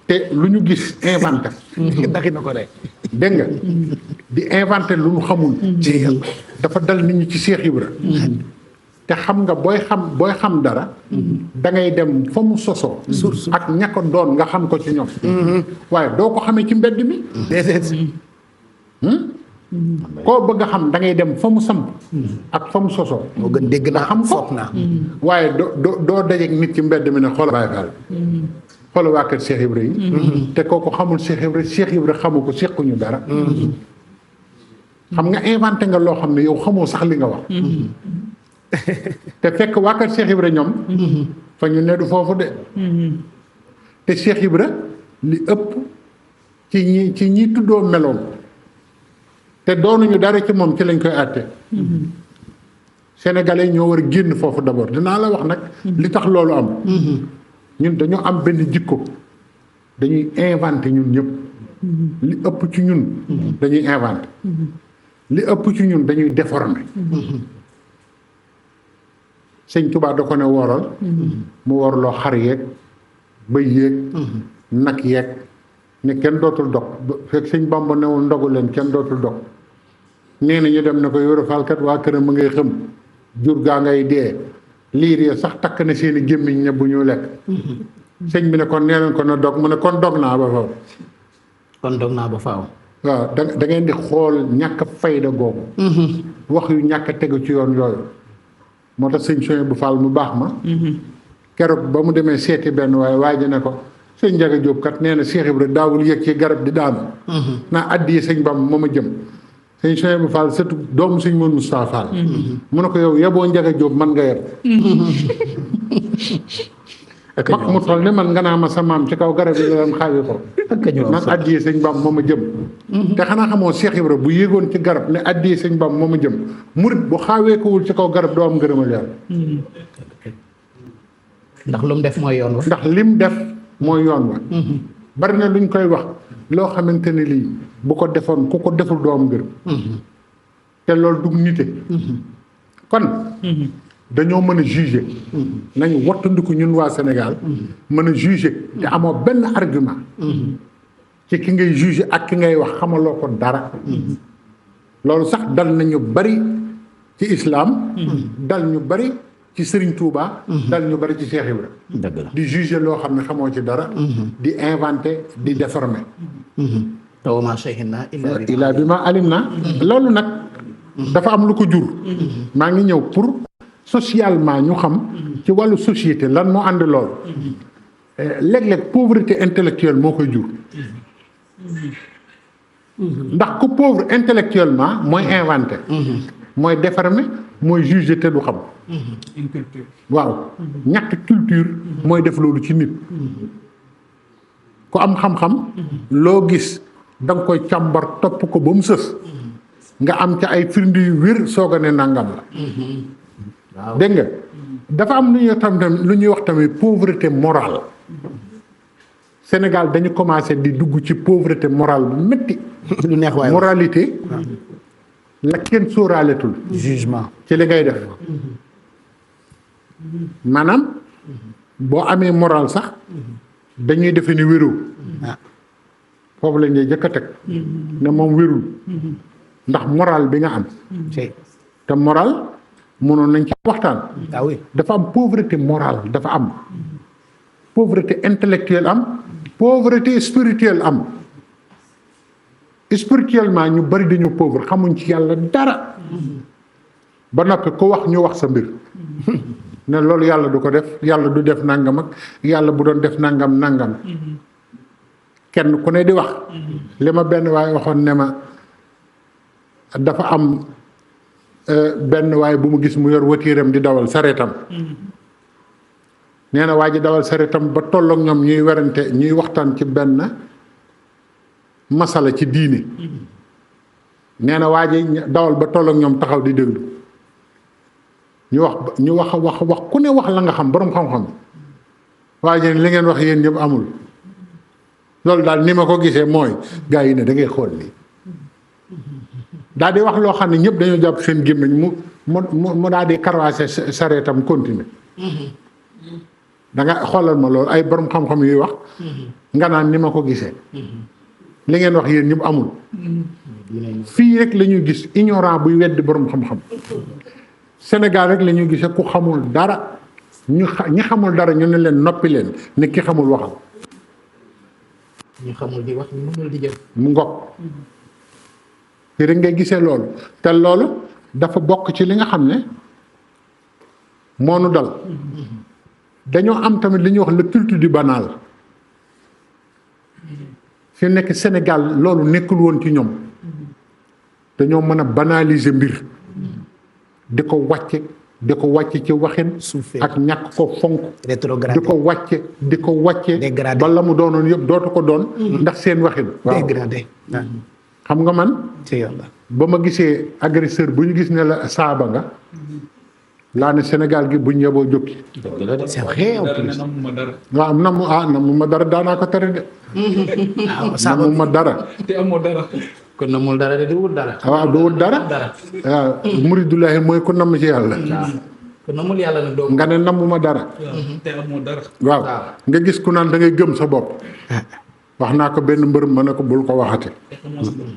S2: te lu ñu gis inventé.
S4: daxi na ko rey.
S2: dégg nga di inventé lu ñu xamul.
S4: te yàlla.
S2: dafa dal nit ñi ci Cheikh Ibra. te xam nga booy xam dara. da ngay dem fa mu sosoo. ak ña ko doon nga xam ko ci ñoom. waaye doo ko xamee ci mbedd mi.
S4: déedéet.
S2: koo bëgg a xam da ngay dem fa mu samp. ak fa mu sosoo.
S4: moo gën dégg naa
S2: xam ko
S4: foog naa.
S2: waaye doo dajeeg nit ci mbedd mi ne xoola Baay Faal. xoola waa kër Cheikh Ibra yi. te kooku xamul Cheikh Ibra xamu ko sequñu dara. xam nga inventé nga loo xam ne yow xamoo sax li nga wax. te fekk waa kër Cheikh Ibra ñoom. fa ñu ne du foofu de. te Cheikh Ibra li ëpp ci ñi tuddoo meloom. te doonuñu dara ci moom ci lañ koy àtte. Sénégalais ñoo war a génn foofu d'abord dinaa la wax nag. li tax loolu am. ñun dañoo am benn jikko. dañuy inventé ñun ñëpp. li ëpp ci ñun. dañuy inventé. li ëpp ci ñun dañuy déformé. sëñ Tuubaa da ko ne wooral. mu worloo xar yeeg bëy yeeg. nag yeeg ne kenn dootul dog fekk sëñ Bamba newul ndogu leen kenn dootul dog. nee na ñu dem ne ko Ibra Faal kat waa këram a ngay xëm jur gaa ngay dee liir ya sax takk na seeni gémmiñ ne bu ñu lekk. sëñ bi ne kon nee leen ko na dog mu ne kon dog naa ba faw.
S1: kon dog naa ba faaw.
S2: waaw da ngeen di xool ñàkk fayda googu. wax yu ñàkk tegu ci yoon yooyu. moo tax sëñ Soñ bu Faal mu baax ma. keroog ba mu demee seeti benn waaye ji ne ko sëñ Njaga Jóob kat nee na Cheikh Ibra daawul yëg ci garab di daanu. naa addiye sëñ Bamba moo ma jëm. sëñ Soñ bu Faal surtout doomu sëñ Moon Mustafaa Faal. mu ne ko yow yeboo Njaga Jóob man nga yeb. mag mu toll ne man nga naa ma sa maam ci kaw garab yi la doon xaawi ko naan addiyee sëñ Bamba moo ma jëm te xanaa xamoo Cheikh Ibra bu yéegoon ci garab ne addiyee sëñ Bamba moo ma jëm murit bu xaawee kowul ci kaw garab doo am ngërëmal yàlla
S1: ndax lu mu def mooy yoon wa.
S2: ndax lim def mooy yoon wa bari na luñ koy wax loo xamante ne lii bu ko defoon ku ko deful doo am ngërëm te loolu dug nite kon dañoo mën a juger nañu wattandiku ñun waa Sénégal mën a juger te amoo benn argument ci ki ngay juger ak ki ngay wax xamaloo ko dara loolu sax dal nañu bari ci islam dal ñu bari ci Serigne Touba dal ñu bari ci Cheikh Ibra
S1: dëgg la
S2: di juger loo xam ne xamoo ci dara di inventer di déformer
S1: wa maa shahidnaa
S2: illaa bimaa alimnaa loolu nag dafa am lu ko jur maa ngi ñëw pour socialement ñu xam ci wàllu société lan moo ànd lool léeg-léeg pauvreté intellectuelle moo koy jur ndax ku pauvre intellectuellement mooy inventé mooy déformé mooy jugé te du xam
S3: une culture.
S2: waaw ñàkk culture mooy def loolu ci nit ku am xam-xam loo gis da nga koy càmbar topp ko ba mu sës nga am ca ay firnde yu wér soog a ne nangam la dégg nga dafa am lu ñuy wax tamit pauvreté morale Sénégal dañu commencé di dugg ci pauvreté morale bu métti
S4: lu neex waaye
S2: moralité la kenn sóoraaletul
S4: jugement
S2: ci li ngay def maanaam boo amee moral sax dañuy defe ni wéroo foofu la ñuy jëkk a teg ne moom wérul ndax moral bi nga am te moral mënoon nañ ci waxtaan
S4: ah oui
S2: dafa am pauvreté morale dafa am pauvreté intellectuelle am pauvreté spirituelle am spirituellement ñu bari dañu pauvre xamuñ ci yàlla dara ba noppi ku wax ñu wax sa mbir ne loolu yàlla du ko def yàlla du def nangam ak yàlla bu doon def nangam nangam kenn ku ne di wax li ma benn waay waxoon ne ma dafa am benn waay bu mu gis mu yor watiiram di dawal sareetam nee na waa ji dawal sareetam ba tolloog ñoom ñuy werante ñuy waxtaan ci benn masala ci diine nee na waa ji dawal ba tolloog ñoom taxaw di déglu ñu wax ku ne wax la nga xam boroom xam-xam waa ji li ngeen wax yéen ñëpp amul loolu daal ni ma ko gisee mooy gaa yi ne da ngay xool lii daal di wax loo xam ne ñëpp dañoo jàpp seen gémmiñ mu daal di karwaase sareetam continuer da nga xoolal ma loolu ay borom xam-xam yuy wax nga naan ni ma ko gisee li ngeen wax yéen ñëpp amul fii rek la ñuy gis ignorant buy weddi borom xam-xam Sénégal rek la ñuy gisee ku xamul dara ñi xamul dara ñu ne leen noppi leen ne ki xamul waxal
S1: ñu xamul di wax ñu mënul di jëf
S2: mu ngoog fii rek ngay gisee loolu te loolu dafa bokk ci li nga xam ne moo nu dal dañoo am tamit li ñuy wax le culte du banal fi nekk Sénégal loolu nekkul woon ci ñoom dañoo mën a banaliser mbir di ko wàcce ci waxin ak ñàkk ko fonk
S4: rétrograde
S2: di ko wàcce
S4: dégradé
S2: ba la mu doonoon yëpp dootu ko doon ndax seen waxin waaw
S4: dégradé
S2: xam nga man
S4: ci yàlla
S2: ba ma gisee agresseur bu ñu gis ne la saaba nga laa ne Sénégal gi buñ yeboo jógki
S4: c'est vrai en
S3: dara ne
S4: plus
S3: namuma dara.
S2: waaw namu ma dara daanaa ko tere de namu ma dara
S3: te amoo dara.
S1: kon na mul dara de di wut dara
S2: waaw du wut dara waaw muridullahi mooy ku namm ci yàlla
S1: kon na mul yàlla nag doo
S2: nga ne namu ma dara
S3: te amoo dara.
S2: waaw nga gis ku naan da ngay gëm sa bopp wax naa ko benn mbërëm ma ne ko bul ko waxate
S3: te xamoo sa bopp.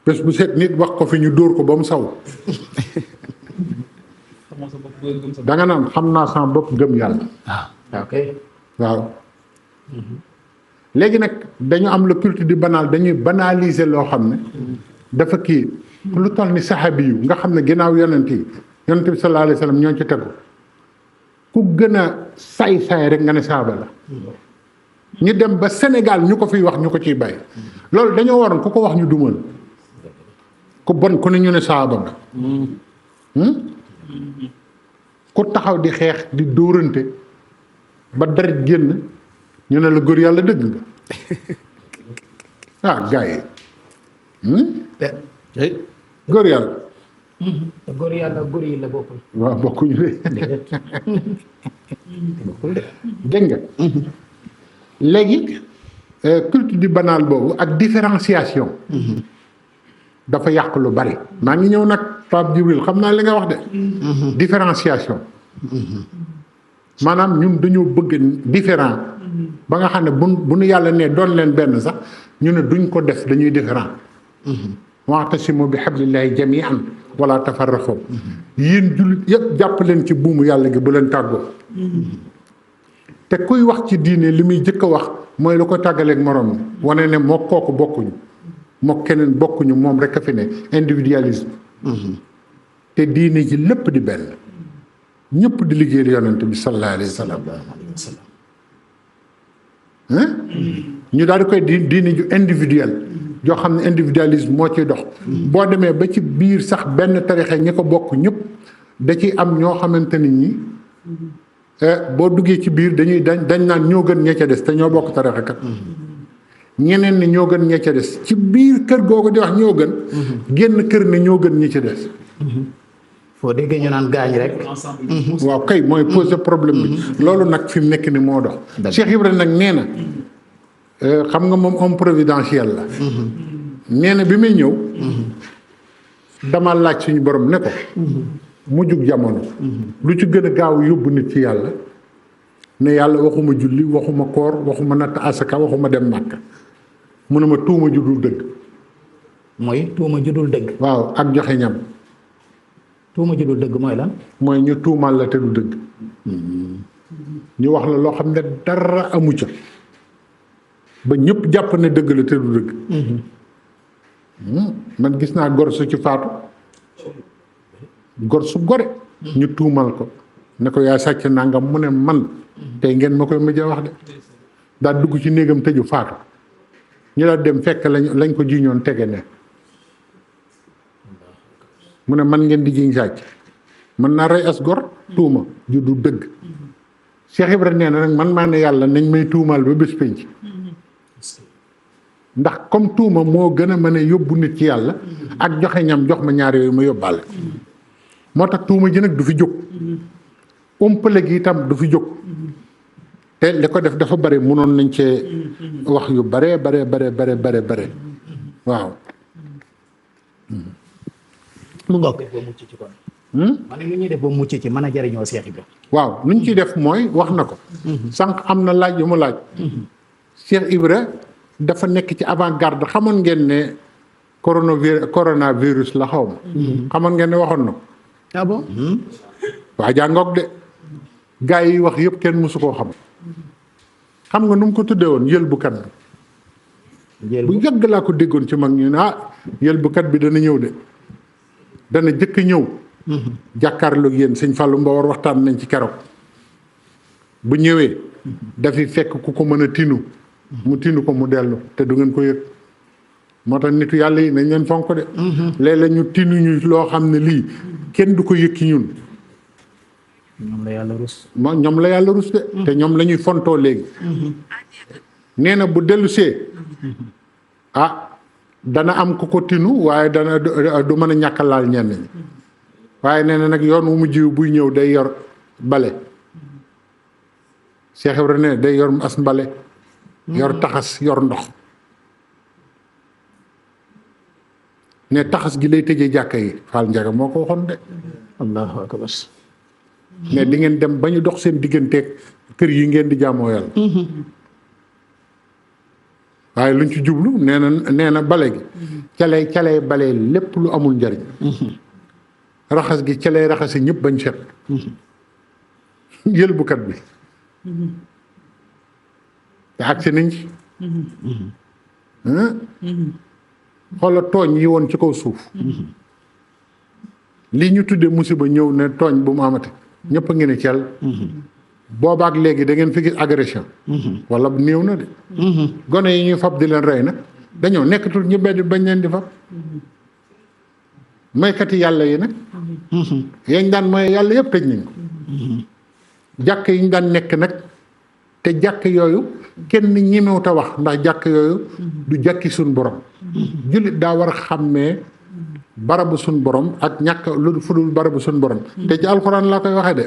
S2: bés bu set nit wax ko fi ñu dóor ko ba mu saw
S3: xamoo sa bopp boo gëm sa bopp.
S2: da nga naan xam naa sama bopp gëm yàlla
S1: ok
S2: waaw léegi nag dañu am le culte du banal dañuy banaliser loo xam ne dafa kii lu toll ni saxaabi yu nga xam ne ginnaaw yonent yi yonent bi sallallahu alayhi wa sallam ñoo ci tegu ku gën a saay-saay rek nga ne saaba la ñu dem ba Sénégal ñu ko fiy wax ñu ko ciy bàyyi loolu dañoo waroon ku ko wax ñu dumal ku bon ku ne ñu ne saaba nga ku taxaw di xeex di dóorante ba deret génn ñu ne la góor yàlla dëgg nga ah gars yi góor yàlla
S1: te góor yàlla góor yi la bokkul.
S2: waaw bokkuñu de dégg nga léegi culte du banal boobu ak différenciation dafa yàq lu bari maa ngi ñëw nag Pape Djibril xam naa li nga wax de différenciation maanaam ñun dañoo bëgg différent ba nga xam ne bu nu yàlla ne doon leen benn sax ñu ne duñ ko def dañuy différent wa'tasimu bi hablillahi jami'an wala tafarraqu yéen jullit yëpp jàpp leen ci buumu yàlla gi bu leen tàggoo te kuy wax ci diine li muy jëkk a wax mooy lu ko tàggaleeg morom mi wane ne moo kooku bokkuñu moo keneen bokkuñu moom rek a fi ne individualisme te diine ji lépp di benn ñëpp di liggéeyal yonent bi sallallahu alayhi wa sallam ñu daal di koy diine ju individuel joo xam ne individualisme moo ciy dox boo demee ba ci biir sax benn tarixe ñi ko bokk ñëpp da ciy am ñoo xamante nit ñi boo duggee ci biir dañ naan ñoo gën ña ca des te ñoo bokk tarixe kat ñeneen ni ñoo gën ña ca des ci biir kër googu di wax ñoo gën génn kër ne ñoo gën ñi ca des
S1: foo déggee ñu naan gaañ rek.
S2: waaw kay mooy poser problème bi loolu nag fi mu nekk ni moo dox Cheikh Ibrahima nag nee na xam nga moom homme providentiel la nee na bi may ñëw dama laaj suñu borom ne ko mujjug jamono lu ci gën a gaaw yóbbu nit ci yàlla ne yàlla waxuma julli waxuma koor waxuma natt asaka waxuma dem màkka mu ne ma tuuma ju dul dëgg
S1: mooy tuuma ju dul dëgg.
S2: waaw ak joxe ñam
S1: tuuma ju dul dëgg mooy lan.
S2: mooy ñu tuumal la te du dëgg ñu wax la loo xam ne dara amu ca ba ñëpp jàpp ne dëgg la te du dëgg man gis naa gor su ci faatu gor su gore ñu tuumal ko ne ko yaa sàcc nangam mu ne man tey ngeen ma koy mujjee wax de daal dugg ci néegam tëju faatu ñu la dem fekk lañ ko jiiñoon tege ne mu ne man ngeen di jiiñ sàcc mën naa rey as gor tuuma ju du dëgg Cheikh Ibrahima nee na nag man maa ne yàlla nañ may tuumaal ba bés penc ndax comme tuuma moo gën a mën a yóbbu nit ci yàlla ak joxe ñam jox ma ñaar yooyu ma yóbbaale moo tax tuuma ji nag du fi jóg umpale gi itam du fi jóg te li ko def dafa bari mënoon nañ cee wax yu bare waaw
S1: mu ngoog. ma ne lu ñuy def ba mucc ci mën a jariñoo Cheikh Ibra.
S2: waaw lu ñu ciy def mooy wax na ko sànq am na laaj yu mu laaj Cheikh Ibra dafa nekk ci avant-garde xamoon ngeen ne coronavirus la xaw ma xamoon ngeen ne waxoon na ko
S1: ah bon.
S2: waa jàngoog de gaa yi wax yëpp kenn mësu koo xam nga nu mu ko tuddee woon yëlbukat bi bu yàgg laa ko déggoon ci mag ñu ne yëlbukat bi dana ñëw de dana jëkk ñëw jàkkaarloog yéen sëñ Fallou Mbawar waxtaan nañ ci keroog bu ñëwee dafi fekk ku ko mën a tinu mu tinu ko mu dellu te du ngeen ko yëg moo tax nitu yàlla yi nañ leen fonk de léeg-léeg ñu tinuñu loo xam ne lii kenn du ko yëg ci ñun
S1: ñoom la yàlla rus.
S2: ñoom la yàlla rus de te ñoom la ñuy fontoo léegi nee na bu dellu see dana am ku ko tinu waaye dana du mën a ñàkk laal ñenn ñi waaye nee na nag yoon wu mu jiw buy ñëw day yor bale Cheikh Ibrahima ne day yor as mbale yor taxas yor ndox ne taxas gi lay tëjee jàkka yi Fall Njaga moo ko waxoon de
S1: allahu akbar.
S2: ne di ngeen dem ba ñu dox seen digganteeg kër yi ngeen di jaamoo yàlla waaye luñ ci jublu nee na bale gi calay bale lépp lu amul njariñ raxas gi calay raxasi ñëpp bañ set yëlbukat bi te agsi nañ ci xoola tooñ yi woon ci kaw suuf lii ñu tuddee musiba ñëw ne tooñ bu mu amati ñëpp a ngi ne cel boobaak léegi da ngeen fi gis agression wala néew na de gone yi ñuy fab di leen rey nag dañoo nekkatul ñu bedd bañ leen di fab moykati yàlla yi nag yañ daan mooy yàlla yëpp tëj nañ ko jàkk yi ñu daan nekk nag te jàkk yooyu kenn ñemewut a wax ndax jàkk yooyu du jàkki suñ borom jullit daa war a xàmmee barabu suñ borom ak ñàkk lu fudul barabu suñ borom te ci alxuraan laa koy waxee de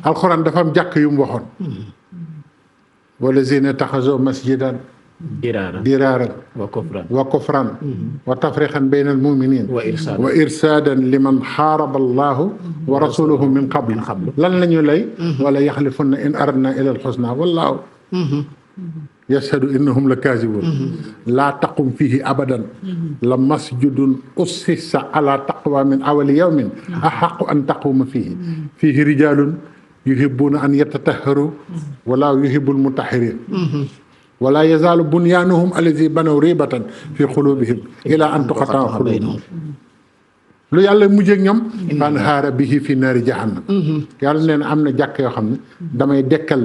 S2: alxuraan dafa am jàkk yu mu waxoon wala zina taxaso masjidan diraaran wa kufran wa tafriqan bayna al muminin wa irsaadan liman xaaraba allahu wa rasuluhu min qabl lan la ñu lay wala yaxlifunna in aradna ila al xusna wallahu yashhadu innahum la kaazibun laa taqum fihi abadan la masjidun ussisa ala taqwa min awali yawmin axaqu an taquma fihi rijalun yuhibbuna an yatatahharu wala yuhibbul mutahhirin wala yazaalu bunyaanuhum allazi banaw ribatan fi xulubihim ila an tuqataa xulubuhum lu yàlla mujjee ak ñoom fan xaara bihi fi naari jahannam yàlla nee na am na jàkk yoo xam ne damay dekkal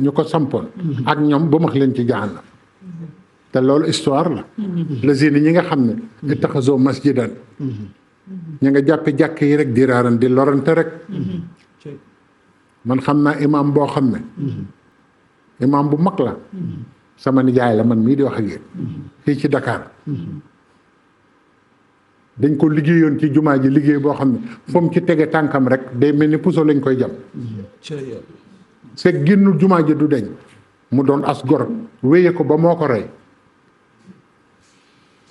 S2: ñu ko sampoon ak ñoom ba max leen ci jahannam te loolu histoire la lazina ñi nga xam ne ittaxazoo masjidan ñi nga jàppe jàkk yi rek diraaran di lorante rek man xam naa imaam boo xam ne imaam bu mag la sama nijaay la man mii di wax ak yéen fii ci Dakar dañ ko liggéeyoon ci jumaa ji liggéey boo xam ne fu mu ci tege tànkam rek day mel ni puso lañ koy jam fekk génnul jumaa ji du deñ mu doon as gor wéye ko ba moo ko rey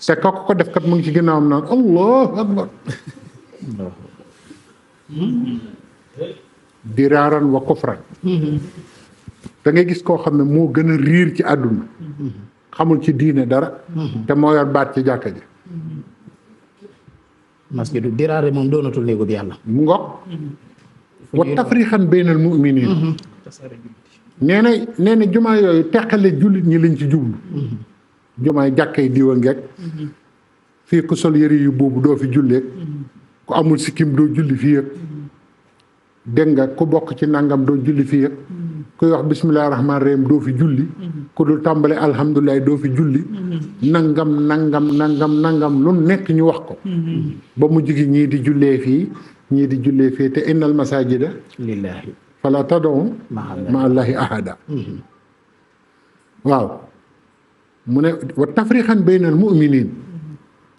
S2: te ka ko def kat mu ngi ci ginnaawam naan allahu akbar diraaran wa kufran da ngay gis koo xam ne moo gën a riir ci àdduna xamul ci diine dara te moo yor baat ci jàkka ji
S1: masjidu diraare moom doonatul néegu bi yàlla
S2: mu ngoog wa tafrixan baynal mu'minin nee na jumaa yooyu teqale jullit ñi lañ ci jublu jumaay jàkkay diwa ngeeg fii ku sol yëre yu boobu doo fi julleeg ku amul sikkim doo julli fii yëg dégg nga ku bokk ci nangam doo julli fii yëg kuy wax bisimilah rahmaani rahim doo fi julli ku dul tàmbale alhamdulilah doo fi julli nangam lu nekk ñu wax ko ba mu jigi ñii di jullee fii ñii di jullee fii te innal masajida
S1: lillahi
S2: fala tad'u ma allahi ahada waaw mu ne wa tafriqan baynal mu'minin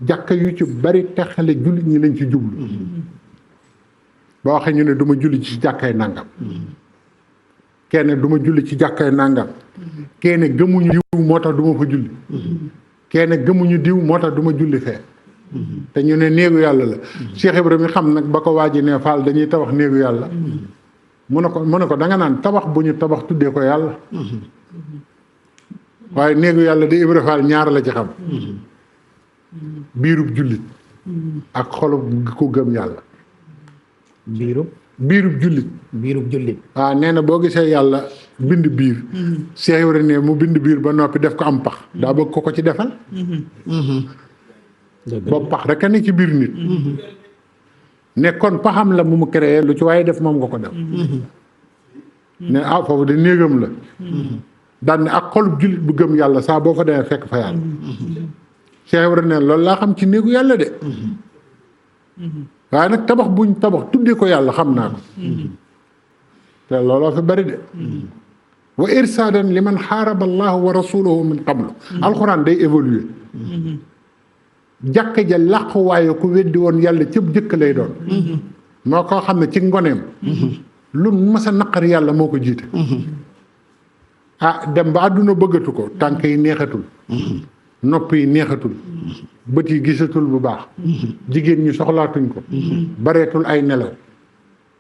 S2: jàkka yu ci bari texale jullit ñi lañ ci jublu ba waxee ñu ne du ma julli ci jàkkay nangam kenn du ma julli ci jàkkay nangam kenn gëmuñu diw moo tax du ma fa julli kenn gëmuñu diw moo tax du ma julli fee te ñu ne néegu yàlla la Cheikh Ibrahima xam nag ba ko waaji ne Fall dañuy tabax néegu yàlla mu ne ko da nga naan tabax bu ñu tabax tuddee ko yàlla waaye néegu yàlla de Ibrahima Fall ñaar la ci xam biirub jullit ak xolub ko gëm yàlla biirub jullit waaw nee na boo gisee yàlla bind biir Cheikh Ibrahima ne mu bind biir ba noppi def ko am pax daa bëgg ko ci defal boobu pax rek a ne ci biir nit ne kon paxam la mu créé lu ci waaye def moom nga ko def ne foofu de néegam la daan ne ak xolub jullit bu gëm yàlla saa boo fa demee fekk fa yàlla Cheikh Ibrahima ne loolu laa xam ci néegu yàlla de waaye nag tabax buñ tabax tuddee ko yàlla xam naa ko te looloo fi bari de wa irsaadan liman xaaraba allahu wa rasuluhu min qablu alxuraan day évoluer jàkka ja làqu waaye ku weddi woon yàlla cëb jëkk lay doon moo koo xam ne ci ngoneem lu mas a naqar yàlla moo ko jiite dem ba àdduna bëggatu ko tànk yi neexatul nopp yi neexatul bët yi gisatul bu baax jigéen ñi soxlaatuñ ko bareetul ay nelaw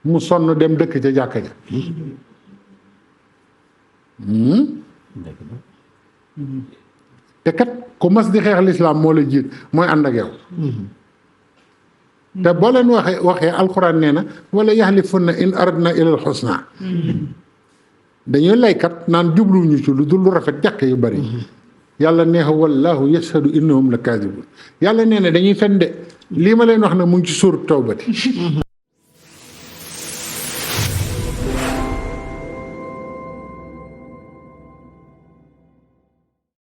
S2: mu sonn dem dëkk ca jàkka ja te kat ku mas di xeex lislaam moo la jiit mooy ànd ak yow te boo leen waxee alxuraan nee na wala yaxlifunna in aradna ilal xusna dañuy laykat naan jubluwuñu ci lu dul lu rafet jàkk yu bari yàlla neexa wallahu yashhadu innahum la kaazibun yàlla nee na dañuy fen de lii ma leen wax ne mu ngi ci suur tawbati